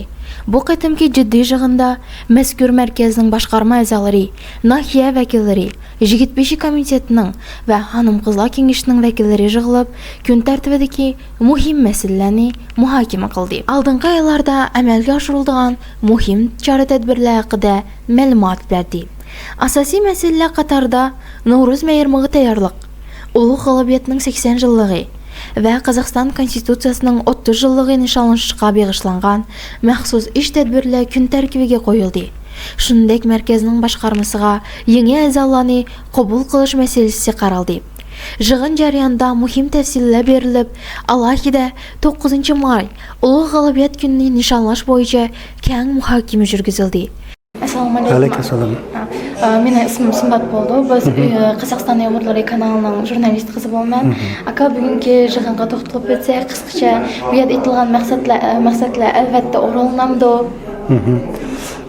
بۇ قېتىمقى جىددىي يىغىندا مەزكۇر مەركەزنىڭ باشقارما ئەزالىرى، ناھىيە ۋەكىللىرى، يىگىت بېشى كومىتېتىنىڭ ۋە خانىم-قىزلار كېڭىشىنىڭ ۋەكىللىرى يىغىلىپ، كۈن تەرتىپىدىكى مۇھىم مەسىلىلەرنى مۇھاكىمە قىلدى. ئالدىنقى ئايلاردا ئەمەلگە ئاشۇرۇلىدىغان مۇھىم چارە-تەدبىرلەر ھەققىدە مەلۇمات بەردى. ئاساسىي مەسىلىلەر قاتارىدا نورۇز مەيرىمىغا تەييارلىق، ئۇلۇغ غالىبىيەتنىڭ سەكسەن يىللىقى ۋە قازاقىستان كونستىتۇتسىيەسىنىڭ ئوتتۇز يىللىقى نىشانلىنىشىغا بېغىشلانغان مەخسۇس ئىش تەدبىرلەر كۈن تەرتىپىگە قويۇلدى. شۇنىڭدەك مەركەزنىڭ باشقارمىسىغا يېڭى ئەزالارنى قوبۇل قىلىش مەسىلىسى قارالدى. يىغىن جەريانىدا مۇھىم تەپسىلىيەتلەر بېرىلىپ، ئالاھىدە توققۇزىنچى ماي ئۇلۇغ غالىبىيەت كۈنىنى نىشانلاش بويىچە كەڭ مۇھاكىمە يۈرگۈزۈلدى. ئەسسالامۇ ئەلەيكۇم. ئەلەيكۇم ئەسسالام. ئا، ئا، مېنىڭ ئىسمىم سۇمبات بولىدۇ. بىز، مم. ئە، قازاقىستان ئۇيغۇرلىرى كانالىنىڭ ژۇرنالىست قىزى بولىمەن. مم. ئاكا، بۈگۈنكى يىغىنغا توختىلىپ ئۆتسەك، قىسقىچە بۇ يەردە ئېيتىلغان مەقسەتلەر، ئە، مەقسەتلەر ئەلۋەتتە ئورۇنلىنامدۇ؟ مم.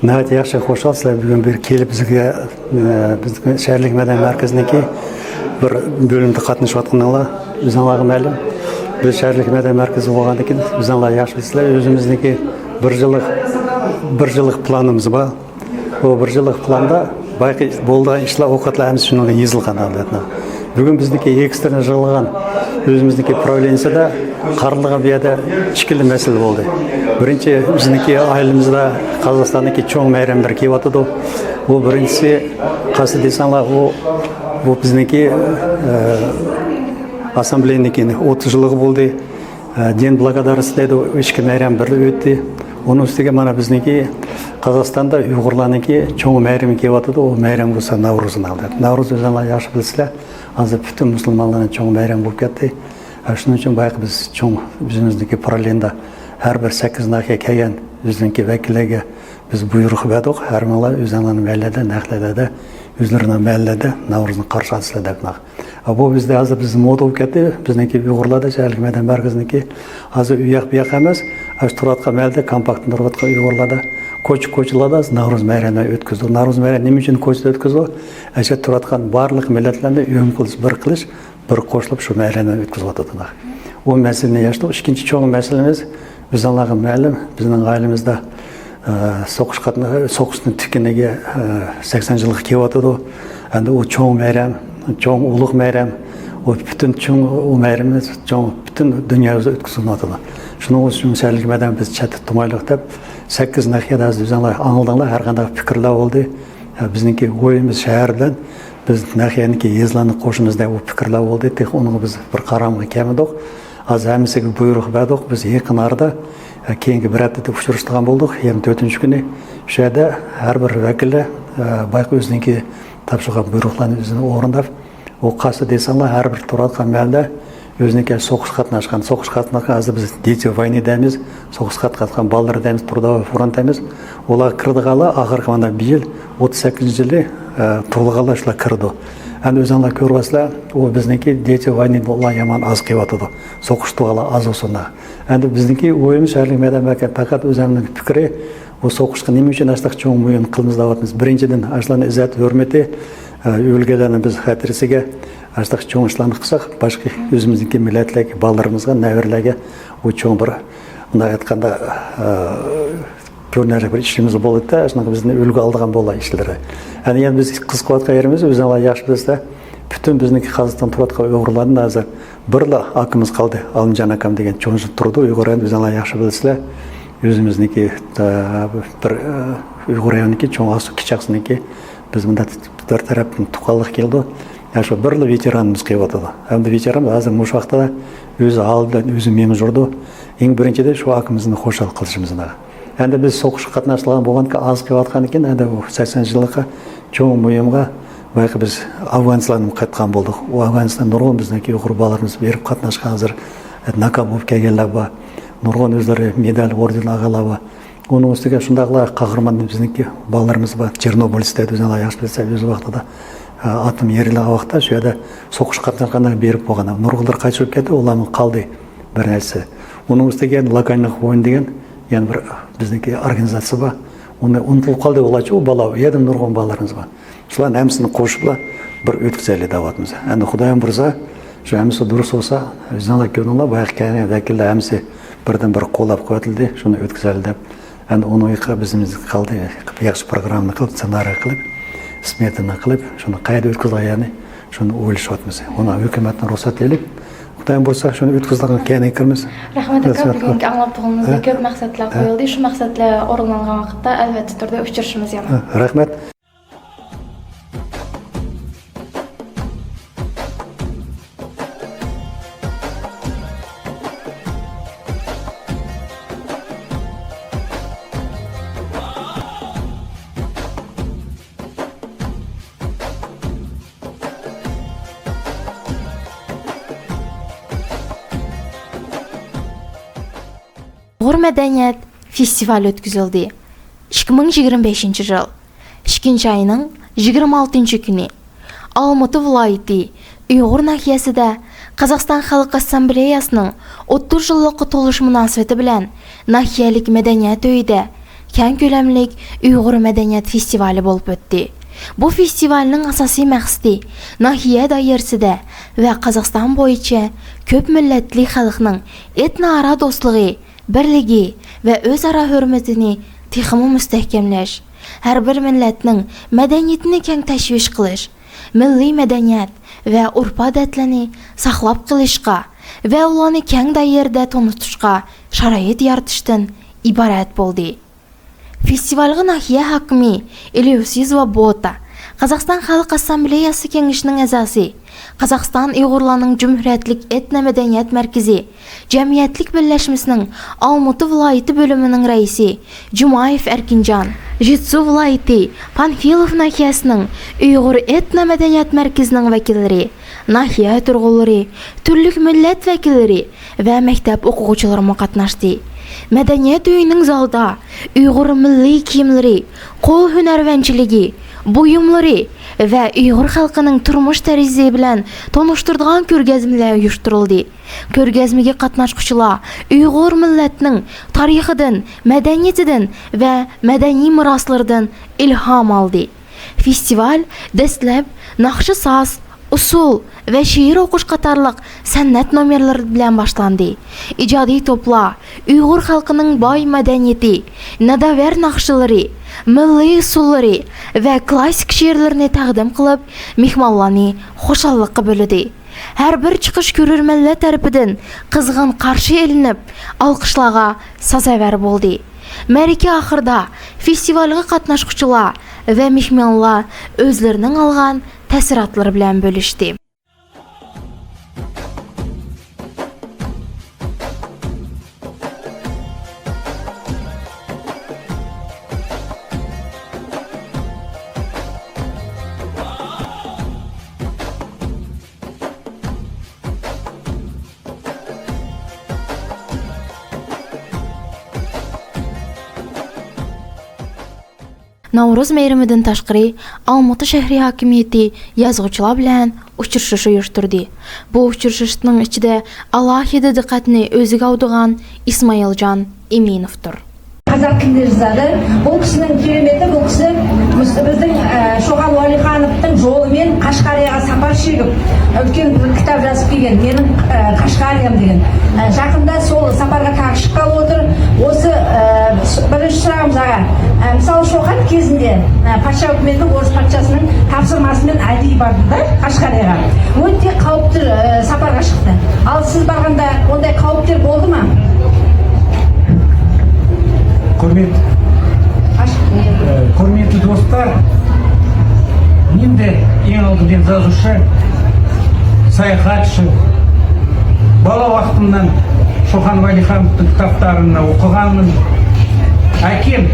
ناھايىتى ياخشى، خۇشال سىلەر بۈگۈن بىر كېلىپ بىزگە، ئە، بىزنىڭ شەھەرلىك مەدەنىيەت مەركىزىنىڭكى بىر بۆلۈمدە قاتنىشىۋاتقىنىڭلار ئۆزۈڭلارغا مەلۇم. بىز شەھەرلىك مەدەنىيەت مەركىزى بولغاندىكىن ئۆزۈڭلار ياخشى بىلىسىلەر، ئۆزىمىزنىڭكى بىر يىللىق، بىر يىللىق پىلانىمىز بار. بۇ بىر يىللىق پىلاندا بايىقى بولىدىغان ئىشلار ئوقەتلەر ھەممىسى شۇنىڭغا يېزىلغان ئادەتتە. بۈگۈن بىزنىڭكى ئېكسترېننى يىغىلغان ئۆزىمىزنىڭكى پراۋلېنىيىسىدا قارىلىدىغان بۇ يەردە ئىككىلا مەسىلە بولدى. بىرىنچى، بىزنىڭكى ئائىلىمىزدە قازاقىستاندىكى چوڭ مەيرەملەر كېلىۋاتىدۇ. بۇ بىرىنچىسى، قايسى دېسەڭلار، بۇ، بۇ بىزنىڭكى، ئە، ئاسسامبلېيىنىڭكى ئوتتۇز يىللىقى بولدى. دېن بلاگادارىسى دەيدۇ، ئىچكى مەيرەم بىرلا ئۆتتى. ئۇنىڭ ئۈستىگە مانا بىزنىڭكى قازاقىستاندا ئۇيغۇرلارنىڭكى چوڭ مەيرىمى كېلىۋاتىدۇ، ئۇ مەيرەم بولسا ناۋرۇز نالدى. ناۋرۇز ئۆزۈڭلار ياخشى بىلىسىلەر، ھازىر پۈتۈن مۇسۇلمانلارنىڭ چوڭ مەيرىمى بولۇپ كەتتى. ھە، شۇنىڭ ئۈچۈن بايىقى بىز چوڭ، بىزنىڭكى پراۋلېنىيەدە ھەر بىر سەككىز ناھىيە كەلگەن بىزنىڭكى ۋەكىللەرگە بىز بۇيرۇق بەردۇق، ھەر مىڭلار ئۆزۈڭلارنىڭ مەھەللىدە، نەق لەدەدە، ئۆزلىرىنىڭ مەھەللىدە ناۋرۇزنى قارشى ئالىسىلەر دەپ. ھە، بۇ بىزدە ھازىر بىز مودا بولۇپ كەتتى. بىزنىڭكى ئۇيغۇرلاردا شەھەرلىك مەدەنىيەت مەركىزىنىڭكى ھازىر ئۇ ياق بۇ ياق ئەمەس، ئاشۇ تۇرۇۋاتقان مەھەللىدە كومپاكتتا تۇرۇۋاتقان ئۇيغۇرلاردا كوچا-كوچىلاردا ناۋرۇز مەيرەملىرىنى ئۆتكۈزدۇق. ناۋرۇز مەيرەم نېمە ئۈچۈن كوچىدا ئۆتكۈزدۇق؟ ئەشە تۇرۇۋاتقان بارلىق مىللەتلەرنى ئۆم قىلىش، بىر قىلىش، بىر قوشۇلۇپ شۇ مەيرەملەرنى ئۆتكۈزۈۋاتىدۇ. ئۇ مەسىلىنى ياشتۇق. ئىككىنچى چوڭ مەسىلىمىز، ئۆزۈڭلارغا مەلۇم، بىزنىڭ ئائىلىمىزدە، ئە، سوقۇش قاتنا-، سوقۇشنىڭ تۈگىگىنىگە، ئە، سەكسەن يىلغا كېلىۋاتىدۇ. ئەمدى ئۇ چوڭ مەيرەم، چوڭ ئۇلۇغ مەيرەم، ئۇ پۈتۈن چوڭ ئۇ مەيرىمىمىز چوڭ پۈتۈن دۇنيا يۈزىدە ئۆتكۈزۈلۈۋاتىدۇ. شۇنىڭ ئۈچۈن شەھەرلىك مەيدان بىز چەتتە تۇرمايلۇق دەپ، سەككىز ناھىيەدە ھازىر ئۆزۈڭلار ئاڭلىدىڭلار، ھەر قانداق پىكىرلەر بولدى. ھە، بىزنىڭكى ئويىمىز شەھەر بىلەن بىز ناھىيەنىڭكى يېزىلارنى قوشىمىز دەپ ئۇ پىكىرلەر بولدى. تېخى ئۇنىڭغا بىز بىر قارارغا كەلمىدۇق. ھازىر ھەممىسىگە بۇيرۇق بەردۇق. بىز يېقىن ئارىدا، ھە، كېيىنكى بىر ھەپتىدە ئۇچرىشىدىغان بولدۇق. يىگىرمە تۆتىنچى كۈنى شۇ يەردە ھەر بىر ۋەكىللەر، ھە، بايىقى ئۆزىنىڭكى تاپشۇرغان بۇيرۇقلارنى ئۆزىنى ئورۇنداپ، ئۇ قايسى دېسەڭلار، ھەر بىر تۇرۇۋاتقان مەھەللىدە ئۆزىنىڭكى سوقۇشقا قاتناشقان، سوقۇشقا قاتناشقان، ھازىر بىز دېتى ۋاينى دەيمىز، سوقۇشقا قاتناشقان بالىلار دەيمىز، تۇردا فۇران دەيمىز. ئۇلار كىرىدىغانلار ئاخىرقى مانا بىر يىل، ئوتتۇز سەككىزىنچى يىلى، ئە، تۇغۇلغانلار شۇلار كىرىدۇ. ئەمدى ئۆزۈڭلار كۆرۈۋاتىسىلەر، ئۇ بىزنىڭكى دېتى ۋاينىدا ئۇلار يامان ئاز قېلىۋاتىدۇ. سوقۇشتۇرغانلار ئاز بولسۇنلار. ئەمدى بىزنىڭكى ئويىمىز شەھەرلىك مەيدان بەرگەن پەقەت ئۆزۈمنىڭ پىكرى، بۇ سوقۇشقا نېمە ئۈچۈن ئاشتاق چوڭ مۇھىم قىلىمىز دەۋاتىمىز. بىرىنچىدىن، ئاشۇلارنىڭ ئىززەت ھۆرمىتى، ئە، ئۆلگەنلەرنىڭ بىز خاتىرىسىگە ئاشتاق چوڭ ئىشلارنى قىلساق، باشقا ئۆزىمىزنىڭكى مىللەتلەرگە، بالىلىرىمىزغا، نەۋرىلەرگە ئۇ چوڭ بىر، مۇنداق ئېيتقاندا، ئە، كۆرۈنەرلىك بىر ئىشىمىز بولىدۇ-دە، شۇنىڭغا بىزنى ئۈلگە ئالىدىغان بولىدۇ ئىشلىرى. يەنە، يەنە بىز قىزىقىۋاتقان يېرىمىز، ئۆزۈڭلار ياخشى بىلىسىلەر، پۈتۈن بىزنىڭكى قازاقىستاندا تۇرۇۋاتقان ئۇيغۇرلاردىن ھازىر بىرلا ئاكىمىز قالدى، ئالىمجان ئاكام دېگەن چوڭ تۇرىدۇ. ئۇيغۇر ئەمدى ئۆزۈڭلار ياخشى بىلىسىلەر. ئۆزىمىزنىڭكى، ئە، بىر، ئە، ئۇيغۇر ئەينىكى چوڭ ئاقسۇ كىچىك ئاقسۇنىڭكى بىز مۇنداق بىر تەرەپتىن تۇغقانلىق كېلىدۇ. يا شۇ بىرلا ۋېتېرانىمىز قېلىۋاتىدۇ. ئەمدى ۋېتېران ھازىر مۇشۇ ۋاقىتتا ئۆز ھالى بىلەن ئۆزى مېڭىپ يۈرىدۇ. ئەڭ بىرىنچىدىن شۇ ئاكىمىزنى خۇشال قىلىشىمىز. ئەمدى بىز سوقۇشقا قاتناشقان بولغاندىكىن، ئاز قېلىۋاتقاندىكىن، ئەمدى بۇ سەكسەن يىللىققا چوڭ مۇھىمغا بايىقى بىز ئافغانىستانغا قايتقان بولدۇق. ئۇ ئافغانىستان نۇرغۇن بىزنىڭكى ئۇيغۇر بالىلىرىمىز بېرىپ قاتناشقان، ھازىر ناكا بولۇپ كەلگەنلەر بار. نۇرغۇن ئۆزلىرى مېدال، ئوردېن ئالغانلار بار. ئۇنىڭ ئۈستىگە شۇنداقلا قەھرىمان بىزنىڭكى بالىلىرىمىز بار. چېرنوبىلىستە ئۆزۈڭلار ياخشى بىلىسىلەر، ئۆز ۋاقتىدا، ئە، ئاتوم يېرىلغان ۋاقىتتا شۇ يەردە سوقۇشقا قاتناشقانلار بېرىپ بولغان. نۇرغۇنلىرى قايتىپ كەتتى، ئۇلارمۇ قالدى بىر نەرسە. ئۇنىڭ ئۈستىگە يەنە لاكاينىق ۋوين دېگەن يەنە بىر بىزنىڭكى ئورگانىزاتسىيە بار. ئۇنى ئۇنتۇلۇپ قالدى، ئۇلارچە ئۇ بالا، يەنە نۇرغۇن بالىلىرىمىز بار. شۇلارنى ھەممىسىنى قوشۇپلا بىر ئۆتكۈزەيلى دەۋاتىمىز. ئەمدى خۇدايىم بۇيرۇسا، شۇ ھەممىسى دۇرۇس بولسا، ئۆزۈڭلار كۆردۈڭلار، بايىقى كەلگەن ۋەكىللەر ھەممىسى بىردىن بىر قوللاپ قۇۋۋەتلىدى، شۇنى ئۆتكۈزەيلى دەپ. ئەمدى ئۇنىڭ يېقىغا بىزىمىز قالدى، ياخشى پروگراممىنى قىلىپ، سېنارىي قىلىپ، سمېتىنى قىلىپ، شۇنى قەيەردە ئۆتكۈزىدىغان يەرنى، شۇنى ئويلىشىۋاتىمىز. ئۇنى ھۆكۈمەتنىڭ رۇخسەت ئېلىپ، خۇدايىم بۇيرۇسا، شۇنى ئۆتكۈزىدىغان كەينىگە كىرىمىز. رەھمەت ئاكا، رەھمەت. بۈگۈنكى ئاڭلاپ تۇرغىنىمىزدا ھە؟ كۆپ مەقسەتلەر ھە؟ قويۇلدى. شۇ مەقسەتلەر ئورۇنلانغان ۋاقىتتا، ئەلۋەتتە تۈردە ئۇچرىشىمىز يەنە. ھە، رەھمەت. ئۇيغۇر مەدەنىيەت فېستىۋالى ئۆتكۈزۈلدى. ئىككى مىڭ يىگىرمە بەشىنچى يىل ئىككىنچى ئاينىڭ يىگىرمە ئالتىنچى كۈنى ئالمۇتا ۋىلايىتى ئۇيغۇر ناھىيەسىدە قازاقىستان خەلق ئاسسامبلېيەسىنىڭ ئوتتۇز يىللىققا تولۇشى مۇناسىۋىتى بىلەن ناھىيەلىك مەدەنىيەت ئۆيىدە كەڭ كۆلەملىك ئۇيغۇر مەدەنىيەت فېستىۋالى بولۇپ ئۆتتى. بۇ فېستىۋالنىڭ ئاساسىي مەقسىتى ناھىيە دائىرىسىدە ۋە قازاقىستان بويىچە كۆپ مىللەتلىك خەلقنىڭ ئېتنوئارا دوستلۇقى، بىرلىكى ۋە ئۆزئارا ھۆرمىتىنى تېخىمۇ مۇستەھكەملەش، ھەر بىر مىللەتنىڭ مەدەنىيىتىنى كەڭ تەشۋىق قىلىش، مىللىي مەدەنىيەت ۋە ئۆرپ-ئادەتلەرنى ساقلاپ قېلىشقا ۋە ئۇلارنى كەڭ دائىرىدە تونۇتۇشقا شارائىت يارىتىشتىن ئىبارەت بولدى. فېستىۋالغا ناھىيە ھاكىمى ئېليۇسى زۋابوتا، قازاقىستان خەلق ئاسسامبلېيەسى كېڭىشىنىڭ ئەزاسى، قازاقىستان ئۇيغۇرلارنىڭ جۇمھۇرىيەتلىك ئېتنو مەدەنىيەت مەركىزى جەمئىيەتلىك بىرلەشمىسىنىڭ ئالمۇتا ۋىلايىتى بۆلۈمىنىڭ رەئىسى جۇمايېف ئەركىنجان، ژېتسۇ ۋىلايىتى پانفىلوف ناھىيەسىنىڭ ئۇيغۇر ئېتنو مەدەنىيەت مەركىزىنىڭ ۋەكىللىرى، ناھىيە تۇرغۇنلىرى، تۈرلۈك مىللەت ۋەكىللىرى ۋە مەكتەپ ئوقۇغۇچىلىرىمۇ قاتناشتى. مەدەنىيەت ئۆيىنىڭ زالىدا ئۇيغۇر مىللىي كىيىملىرى، قول ھۈنەرۋەنچىلىكى، بۇيۇملىرى، ۋە ئۇيغۇر خەلقىنىڭ تۇرمۇش تەرزى بىلەن تونۇشتۇرىدىغان كۆرگەزمىلەر ئۇيۇشتۇرۇلدى. كۆرگەزمىگە قاتناشقۇچىلار ئۇيغۇر مىللەتنىڭ تارىخىدىن، مەدەنىيىتىدىن ۋە مەدەنىي مىراسلىرىدىن ئىلھام ئالدى. فېستىۋال دەسلەپ ناخشا-ساز، ئۇسسۇل ۋە شېئىر ئوقۇش قاتارلىق سەنئەت نومۇرلىرى بىلەن باشلاندى. ئىجادىي توپلار ئۇيغۇر خەلقىنىڭ باي مەدەنىيىتى، ناداۋەر ناخشىلىرى، مىللىي ئۇسسۇللىرى ۋە كلاسسىك شېئىرلىرىنى تەقدىم قىلىپ، مېھمانلارنى خۇشاللىققا بۆلىدى. ھەر بىر چىقىش كۆرۈرمەنلەر تەرىپىدىن قىزغىن قارشى ئېلىنىپ، ئالقىشلارغا سازاۋەر بولدى. مەرىكە ئاخىرىدا فېستىۋالغا قاتناشقۇچىلار ۋە مېھمانلار ئۆزلىرىنىڭ ئالغان تەسىراتلىرى بىلەن بۆلۈشتى. ناۋرۇز مەيرىمىدىن تاشقىرى، ئالمۇتا شەھىرى ھاكىمىيىتى يازغۇچىلار بىلەن ئۇچرىشىش ئۇيۇشتۇردى. بۇ ئۇچرىشىشنىڭ ئىچىدە ئالاھىدە دىققەتنى ئۆزىگە ئاۋۇدىغان ئىسمائىلجان ئىمىنوۋدۇر. Қазақ тілінде жазады. Бұл кісінің кереметі, бұл кісі біздің ә, Шоқан Уәлихановтың жолымен Қашқарияға сапар шегіп, үлкен бір кітап жазып келген, менің ә, Қашқариям деген. Ә, жақында сол сапарға тағы шыққалы отыр. Осы ә, с- бірінші сұрағымыз, аға. Ә, мысалы, Шоқан кезінде ә, патша үкіметі орыс патшасының тапсырмасымен әдейі барды да Қашқарияға. Өте қауіпті ә, сапарға шықты. Ал сіз барғанда ондай қауіптер болды ма? Құрмет, ә, құрметті достар, мен де ең алдымен жазушы, саяхатшы. Бала уақытымнан Шоқан Уәлихановтың кітаптарын оқығанмын. Әкем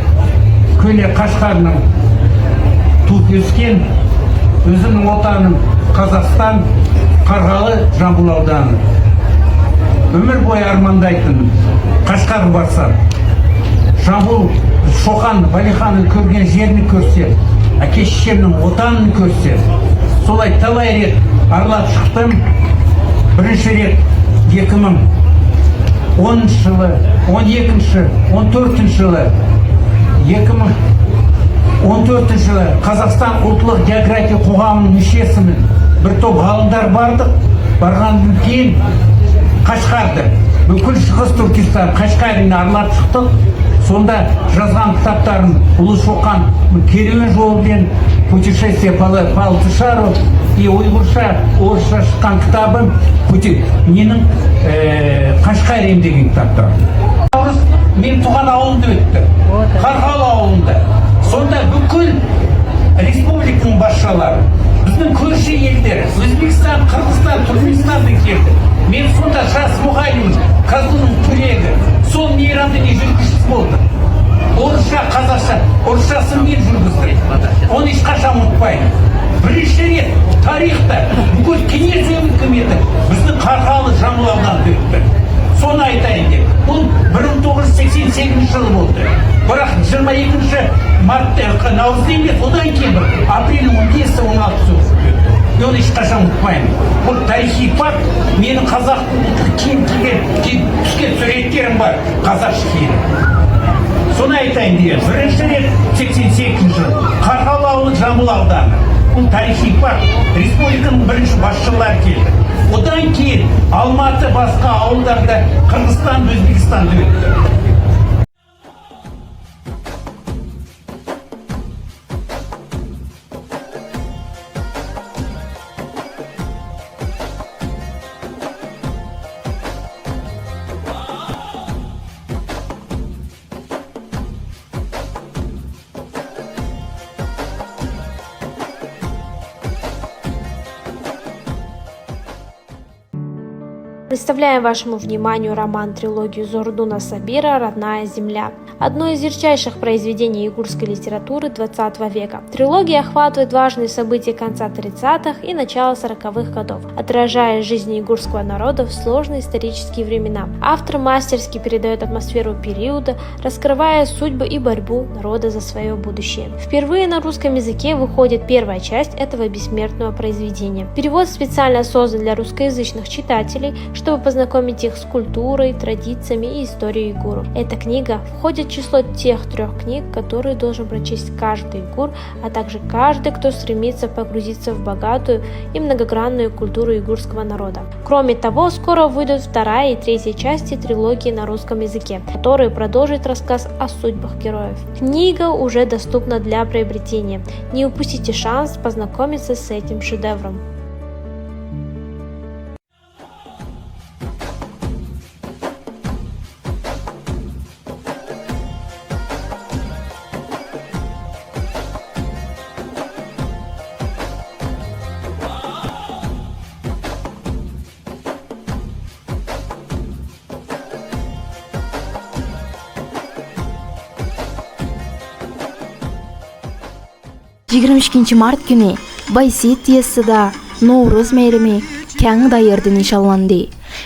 көне Қашқарымнан туып өскен, өзімнің отаным Қазақстан, Қарғалы, Жамбыл ауданы. Өмір бойы армандайтын Қашқарға барсам, Жамбыл, Шоқан Уәлиханов көрген жерін көрсем, әке-шешемнің отанын көрсем, солай талай рет аралап шықтым. Бірінші рет екі мың оныншы жылы, он екінші, он төртінші жылы, екі мың он төртінші жылы Қазақстан ұлттық география қоғамының мүшесімін. Бір топ ғалымдар бардық. Барғаннан кейін Қашқарды, бүкіл Шығыс Түркістан, Қашқарияны аралап шықтық. Сонда жазған кітаптарым Ұлы Шоқан керуен жолы мен Путешествие по, по Алтышару и ұйғырша, орысша шыққан кітабым Пути-, менің ә, Қашқариям деген кітаптар. Менің туған ауылымда өтті. Қарғалы ауылында. Сонда бүкіл республиканың басшылары, біздің көрші елдер, Өзбекстан, Қырғызстан, Түркменстаннан келді. Мен сонда жас мұғаліммін, Казгунның түлегі. Сол мейрамда мен жүргізушісі болдым. Орысша, қазақша, орысшасын мен жүргіздім. Оны ешқашан ұмытпаймын. Бірінші рет тарихта бүкіл кеңес өкіметі біздің Қарғалы, Жамбыл ауданында өтті. Соны айтайын деп. Бұл бір мың тоғыз жүз сексен сегізінші жылы болды. Бірақ жиырма екінші март, ә, наурызда емес, одан кейін бір апрельдің он бесі, он алтысы өтті. Оны ешқашан ұмытпаймын. Бұл тарихи факт. Менің қазақтың ұлттық киім киген, киіп түскен суреттерім бар. Қазақ киімі. Соны айтайын деген. Бірінші рет сексен сегізінші жыл. Қарғалы ауылы, Жамбыл ауданы. Бұл тарихи факт. Республиканың бірінші басшылары келді. Одан кейін Алматы, басқа ауылдарда Қырғызстан, Өзбекстанда өтті. Представляем вашему вниманию роман-трилогию Зурдуна Сабира «Родная земля». одно из ярчайших произведений уйгурской литературы двадцатого века. Трилогия охватывает важные события конца тридцатых и начала сороковых годов, отражая жизнь уйгурского народа в сложные исторические времена. Автор мастерски передает атмосферу периода, раскрывая судьбу и борьбу народа за свое будущее. Впервые на русском языке выходит первая часть этого бессмертного произведения. Перевод специально создан для русскоязычных читателей, чтобы познакомить их с культурой, традициями и историей уйгуров. Эта книга входит в число тех трёх книг, которые должен прочесть каждый уйгур, а также каждый, кто стремится погрузиться в богатую и многогранную культуру уйгурского народа. Кроме того, скоро выйдут вторая и третья части трилогии на русском языке, которые продолжат рассказ о судьбах героев. Книга уже доступна для приобретения. Не упустите шанс познакомиться с этим шедевром. يىگىرمە ئىككىنچى مارت كۈنى بايسېيىت يېزىسىدا نورۇز مەيرىمى كەڭ دائىرىدە نىشانلاندى.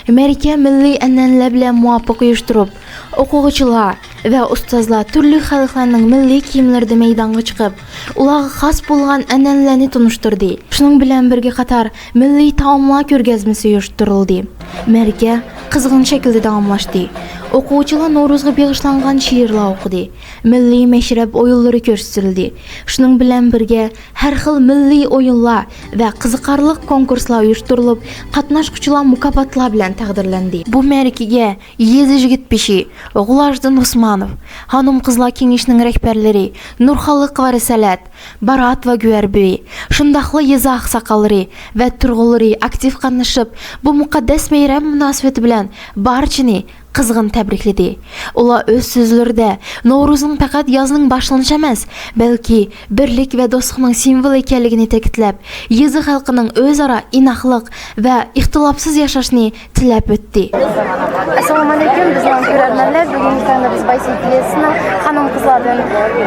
مەرىكە مىللىي ئەنئەنىلەر بىلەن مۇۋاپىق ئۇيۇشتۇرۇپ، ئوقۇغۇچىلار ۋە ئۇستازلار تۈرلۈك خەلقلەرنىڭ مىللىي كىيىملىرىدە مەيدانغا چىقىپ، ئۇلارغا خاس بولغان ئەنئەنىلەرنى تونۇشتۇردى. شۇنىڭ بىلەن بىرگە قاتار مىللىي تائاملار كۆرگەزمىسى ئۇيۇشتۇرۇلدى. مەرىكە قىزغىن شەكىلدە داۋاملاشتى. ئوقۇغۇچىلار نورۇزغا بېغىشلانغان شېئىرلار ئوقۇدى. مىللىي مەشرەپ ئويۇنلىرى كۆرسىتىلدى. شۇنىڭ بىلەن بىرگە، ھەر خىل مىللىي ئويۇنلار ۋە قىزىقارلىق كونكۇرسلار ئۇيۇشتۇرۇلۇپ، قاتناشقۇچىلار مۇكاپاتلار بىلەن تەقدىرلەندى. بۇ مەرىكىگە يېزا يىگىت بېشى غۇلاجدىن ئۇسمانوف، خانىم-قىزلار كېڭىشىنىڭ رەھبەرلىرى نۇرخانلىق ۋە رىسالەت، بارات ۋە گۆھەر بۈۋى، شۇنداقلا يېزا ئاقساقاللىرى ۋە تۇرغۇنلىرى ئاكتىپ قاتنىشىپ، بۇ مۇقەددەس مەيرەم مۇناسىۋىتى بىلەن بارچىنى قىزغىن تەبرىكلىدى. ئۇلار ئۆز سۆزلىرىدە نورۇزنىڭ پەقەت يازنىڭ باشلىنىشى ئەمەس، بەلكى بىرلىك ۋە دوستلۇقنىڭ سىمۋولى ئىكەنلىكىنى تەكىتلەپ، يېزا خەلقىنىڭ ئۆزئارا ئىناقلىق ۋە ئىختىلاپسىز ياشاشنى تىلەپ ئۆتتى. ئەسسالامۇ ئەلەيكۇم، بىزنىڭ كۆرەرمەنلەر، بۈگۈنكى كۈندە بىز بايسېيىت يېزىسىنىڭ خانىم-قىزلاردىن،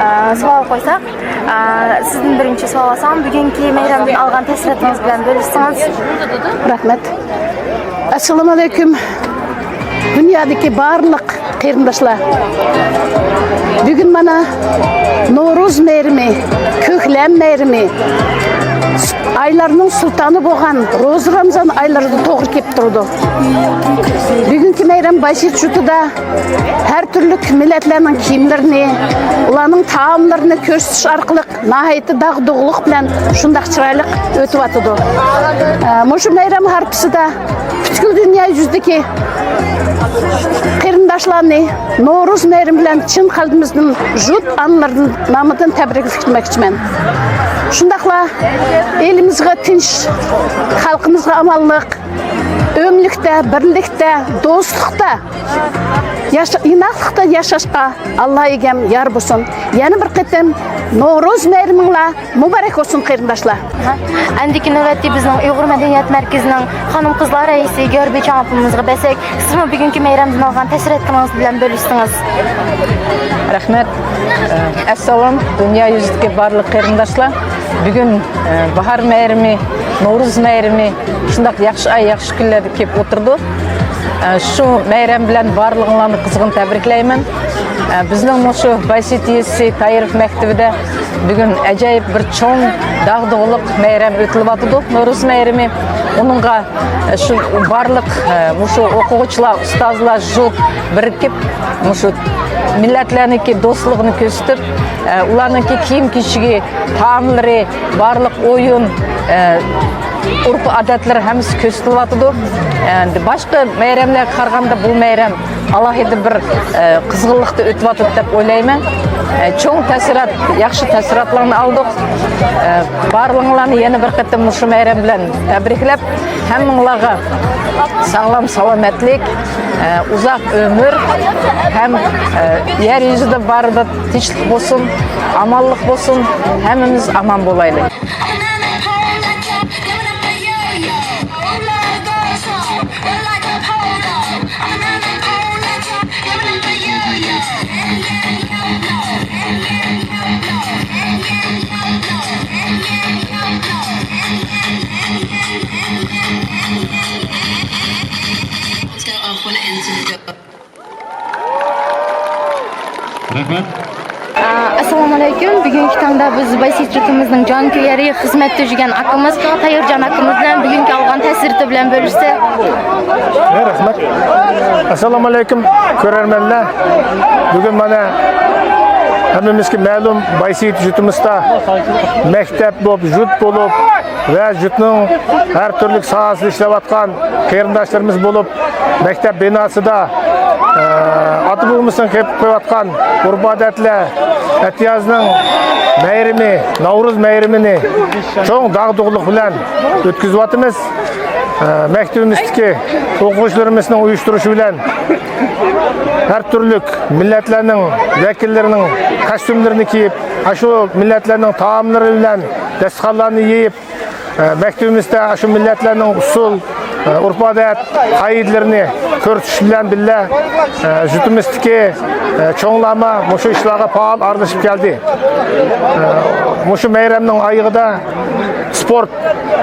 ئە، سوئال قويساق، ئە، سىزدىن بىرىنچى سوئال ئالسام، بۈگۈنكى مەيرەمدىن ئالغان تەسىراتىڭىز بىلەن بۆلۈشسىڭىز. رەھمەت. ئەسسالامۇ ئەلەيكۇم، دۇنيادىكى بارلىق قېرىنداشلار، بۈگۈن مانا نورۇز مەيرىمى، كۆكلەم مەيرىمى، ئايلارنىڭ سۇلتانى بولغان روزا رامزان ئايلىرىدا توغرا كېلىپ تۇرىدۇ. بۈگۈنكى مەيرەم بايسېيىت يۇرتىدا ھەر تۈرلۈك مىللەتلەرنىڭ كىيىملىرىنى، ئۇلارنىڭ تائاملىرىنى كۆرسىتىش ئارقىلىق ناھايىتى داغدۇغىلىق بىلەن شۇنداق چىرايلىق ئۆتۈۋاتىدۇ. ئە، مۇشۇ مەيرەم ھارپىسىدا پۈتكۈل دۇنيا يۈزىدىكى قېرىنداشلارنى نورۇز مەيرىمى بىلەن چىن قەلبىمىزدىن، يۇرت ئانىلىرىنىڭ نامىدىن تەبرىكلىمەكچىمەن. شۇنداقلا ئېلىمىزغا تىنچ، خەلقىمىزغا ئامانلىق، ئۆملۈكتە، بىرلىكتە، دوستلۇقتا، ياشا-، ئىناقلىقتا ياشاشقا ئاللا ئىگەم يار بولسۇن. يەنە بىر قېتىم نورۇز مەيرىمىڭلار مۇبارەك بولسۇن، قېرىنداشلار. ئەندىكى نۆۋەتتە بىزنىڭ ئۇيغۇر مەدەنىيەت مەركىزىنىڭ خانىم-قىزلار رەئىسى گۆھەر بىچاڭ ئاپىمىزغا بەرسەك، سىزمۇ بۈگۈنكى مەيرەمدىن ئالغان تەسىراتلىرىڭىز بىلەن بۆلۈشسىڭىز. رەھمەت. ئەسسالام، دۇنيا يۈزىدىكى بارلىق قېرىنداشلار. بۈگۈن، ئە، باھار مەيرىمى، نورۇز مەيرىمى، شۇنداق ياخشى ئاي، ياخشى كۈنلەردە كېلىپ ئولتۇرىدۇ. ئە، شۇ مەيرەم بىلەن بارلىقىڭلارنى قىزغىن تەبرىكلەيمەن. ئە، بىزنىڭ مۇشۇ بايسېيىت يېزىسى تايىروف مەكتىۋىدە بۈگۈن ئاجايىپ بىر چوڭ داغدۇغىلىق مەيرەم ئۆتۈلۈۋاتىدۇ، نورۇز مەيرىمى. ئۇنىڭغا، ئە، شۇ بارلىق، ئە، مۇشۇ ئوقۇغۇچىلار، ئۇستازلار، يۇرت بىرىكىپ، مۇشۇ مىللەتلەرنىڭكى دوستلۇقىنى كۆرسىتىپ، ئە، ئۇلارنىڭكى كىيىم-كېچىكى، تائاملىرى، بارلىق ئويۇن، ئە، ئۆرپ-ئادەتلىرى ھەممىسى كۆرسىتىلىۋاتىدۇ. ئە، باشقا مەيرەملەرگە قارىغاندا بۇ مەيرەم ئالاھىدە بىر، ئە، قىزغىنلىقتا ئۆتۈۋاتىدۇ دەپ ئويلايمەن. ئە، چوڭ تەسىرات، ياخشى تەسىراتلارنى ئالدۇق. ئە، بارلىقىڭلارنى يەنە بىر قېتىم مۇشۇ مەيرەم بىلەن تەبرىكلەپ، ھەممىڭلارغا ساغلام سالامەتلىك، ئە، ئۇزاق ئۆمۈر ھەم، ئە، يەر يۈزىدە بارىدا تىنچلىق بولسۇن، ئامانلىق بولسۇن، ھەممىمىز ئامان بولايلى. ئەلەيكۇم. بۈگۈنكى تاڭدا بىز بايسېيىت جۇتىمىزنىڭ جانكۆيەر، خىزمەتتە يۈرگەن ئاكىمىز تايىرجان ئاكىمىز بىلەن بۈگۈنكى ئالغان تەسىراتى بىلەن بۆلۈشسە. ھە، رەھمەت. ئەسسالامۇ ئەلەيكۇم، كۆرەرمەنلەر. بۈگۈن مانا ھەممىمىزگە مەلۇم، بايسېيىت جۇتىمىزدا مەكتەپ بولۇپ، جۇت بولۇپ ۋە جۇتنىڭ ھەر تۈرلۈك ساھەسىدە ئىشلەۋاتقان قېرىنداشلىرىمىز بولۇپ، مەكتەپ بىناسىدا، ئە، ئاتا-بوۋىمىزنىڭ قېلىپ قويۇۋاتقان ئۆرپ-ئادەتلەر، ئەتىيازنىڭ مەيرىمى، ناۋرۇز مەيرىمىنى چوڭ داغدۇغىلىق بىلەن ئۆتكۈزۈۋاتىمىز. ئە، مەكتىپىمىزدىكى ئوقۇغۇچىلىرىمىزنىڭ ئۇيۇشتۇرۇشى بىلەن ھەر تۈرلۈك مىللەتلەرنىڭ ۋەكىللىرىنىڭ كاستيۇملىرىنى كىيىپ، ئاشۇ مىللەتلەرنىڭ تائاملىرى بىلەن داستىخانلارنى يېيىپ، ئە، مەكتىۋىمىزدە شۇ مىللەتلەرنىڭ ئۇسسۇل، ئە، ئۆرپ-ئادەت، قائىدىلىرىنى كۆرسىتىش بىلەن بىللە، ئە، يۇرتىمىزدىكى، ئە، چوڭلارمۇ مۇشۇ ئىشلارغا پائال ئارىلىشىپ كەلدى. ئە، مۇشۇ مەيرەمنىڭ ئايىغىدا سپورت،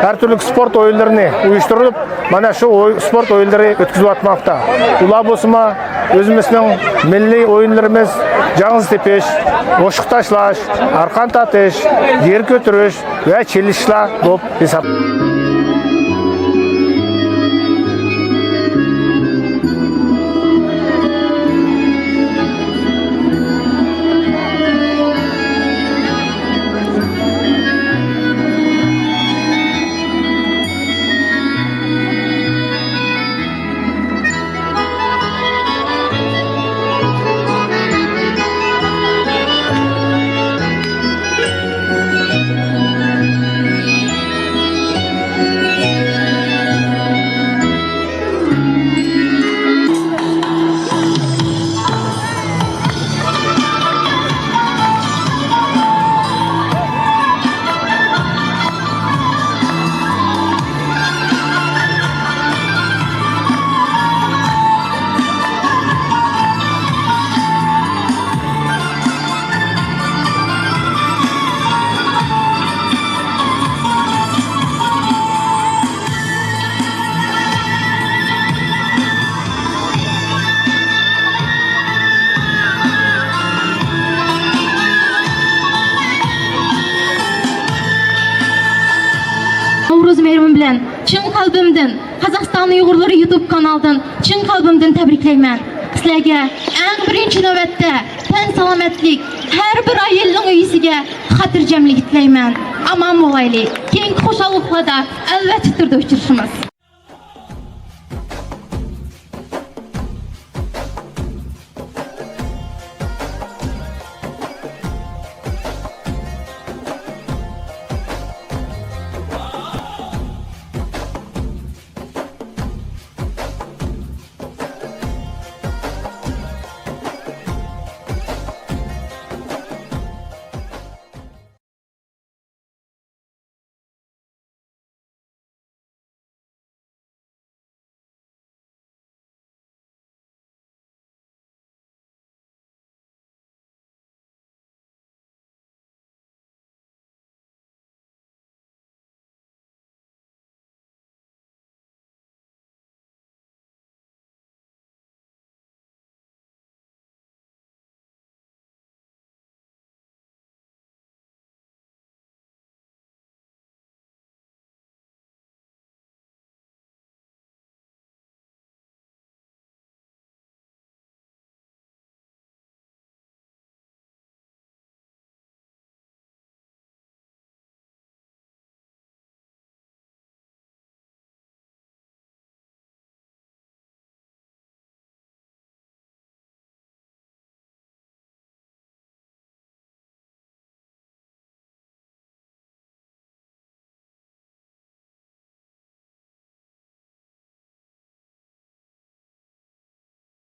ھەر تۈرلۈك سپورت ئويۇنلىرىنى ئۇيۇشتۇرۇپ، مانا شۇ ئوي-، سپورت ئويۇنلىرى ئۆتكۈزۈۋاتماقتا. ئۇلار بولسىمۇ ئۆزىمىزنىڭ مىللىي ئويۇنلىرىمىز جاڭزا تېپىش، ئوشۇق تاشلاش، ئارقان تارتىش، يەر كۆتۈرۈش، ۋە چېلىشلار بولۇپ ھېساب. نەۋرۇز مەيرىمى بىلەن چىن قەلبىمدىن، قازاقىستان ئۇيغۇرلىرى يۇتۇب كانالىدىن چىن قەلبىمدىن تەبرىكلەيمەن. سىلەرگە ئەڭ بىرىنچى نۆۋەتتە تەن سالامەتلىك، ھەر بىر ئائىلىنىڭ ئۆيىسىگە خاتىرجەملىك تىلەيمەن. ئامان بولايلى. كېيىنكى خۇشاللىقلاردا ئەلۋەتتە تۈردە ئۇچرىشىمىز.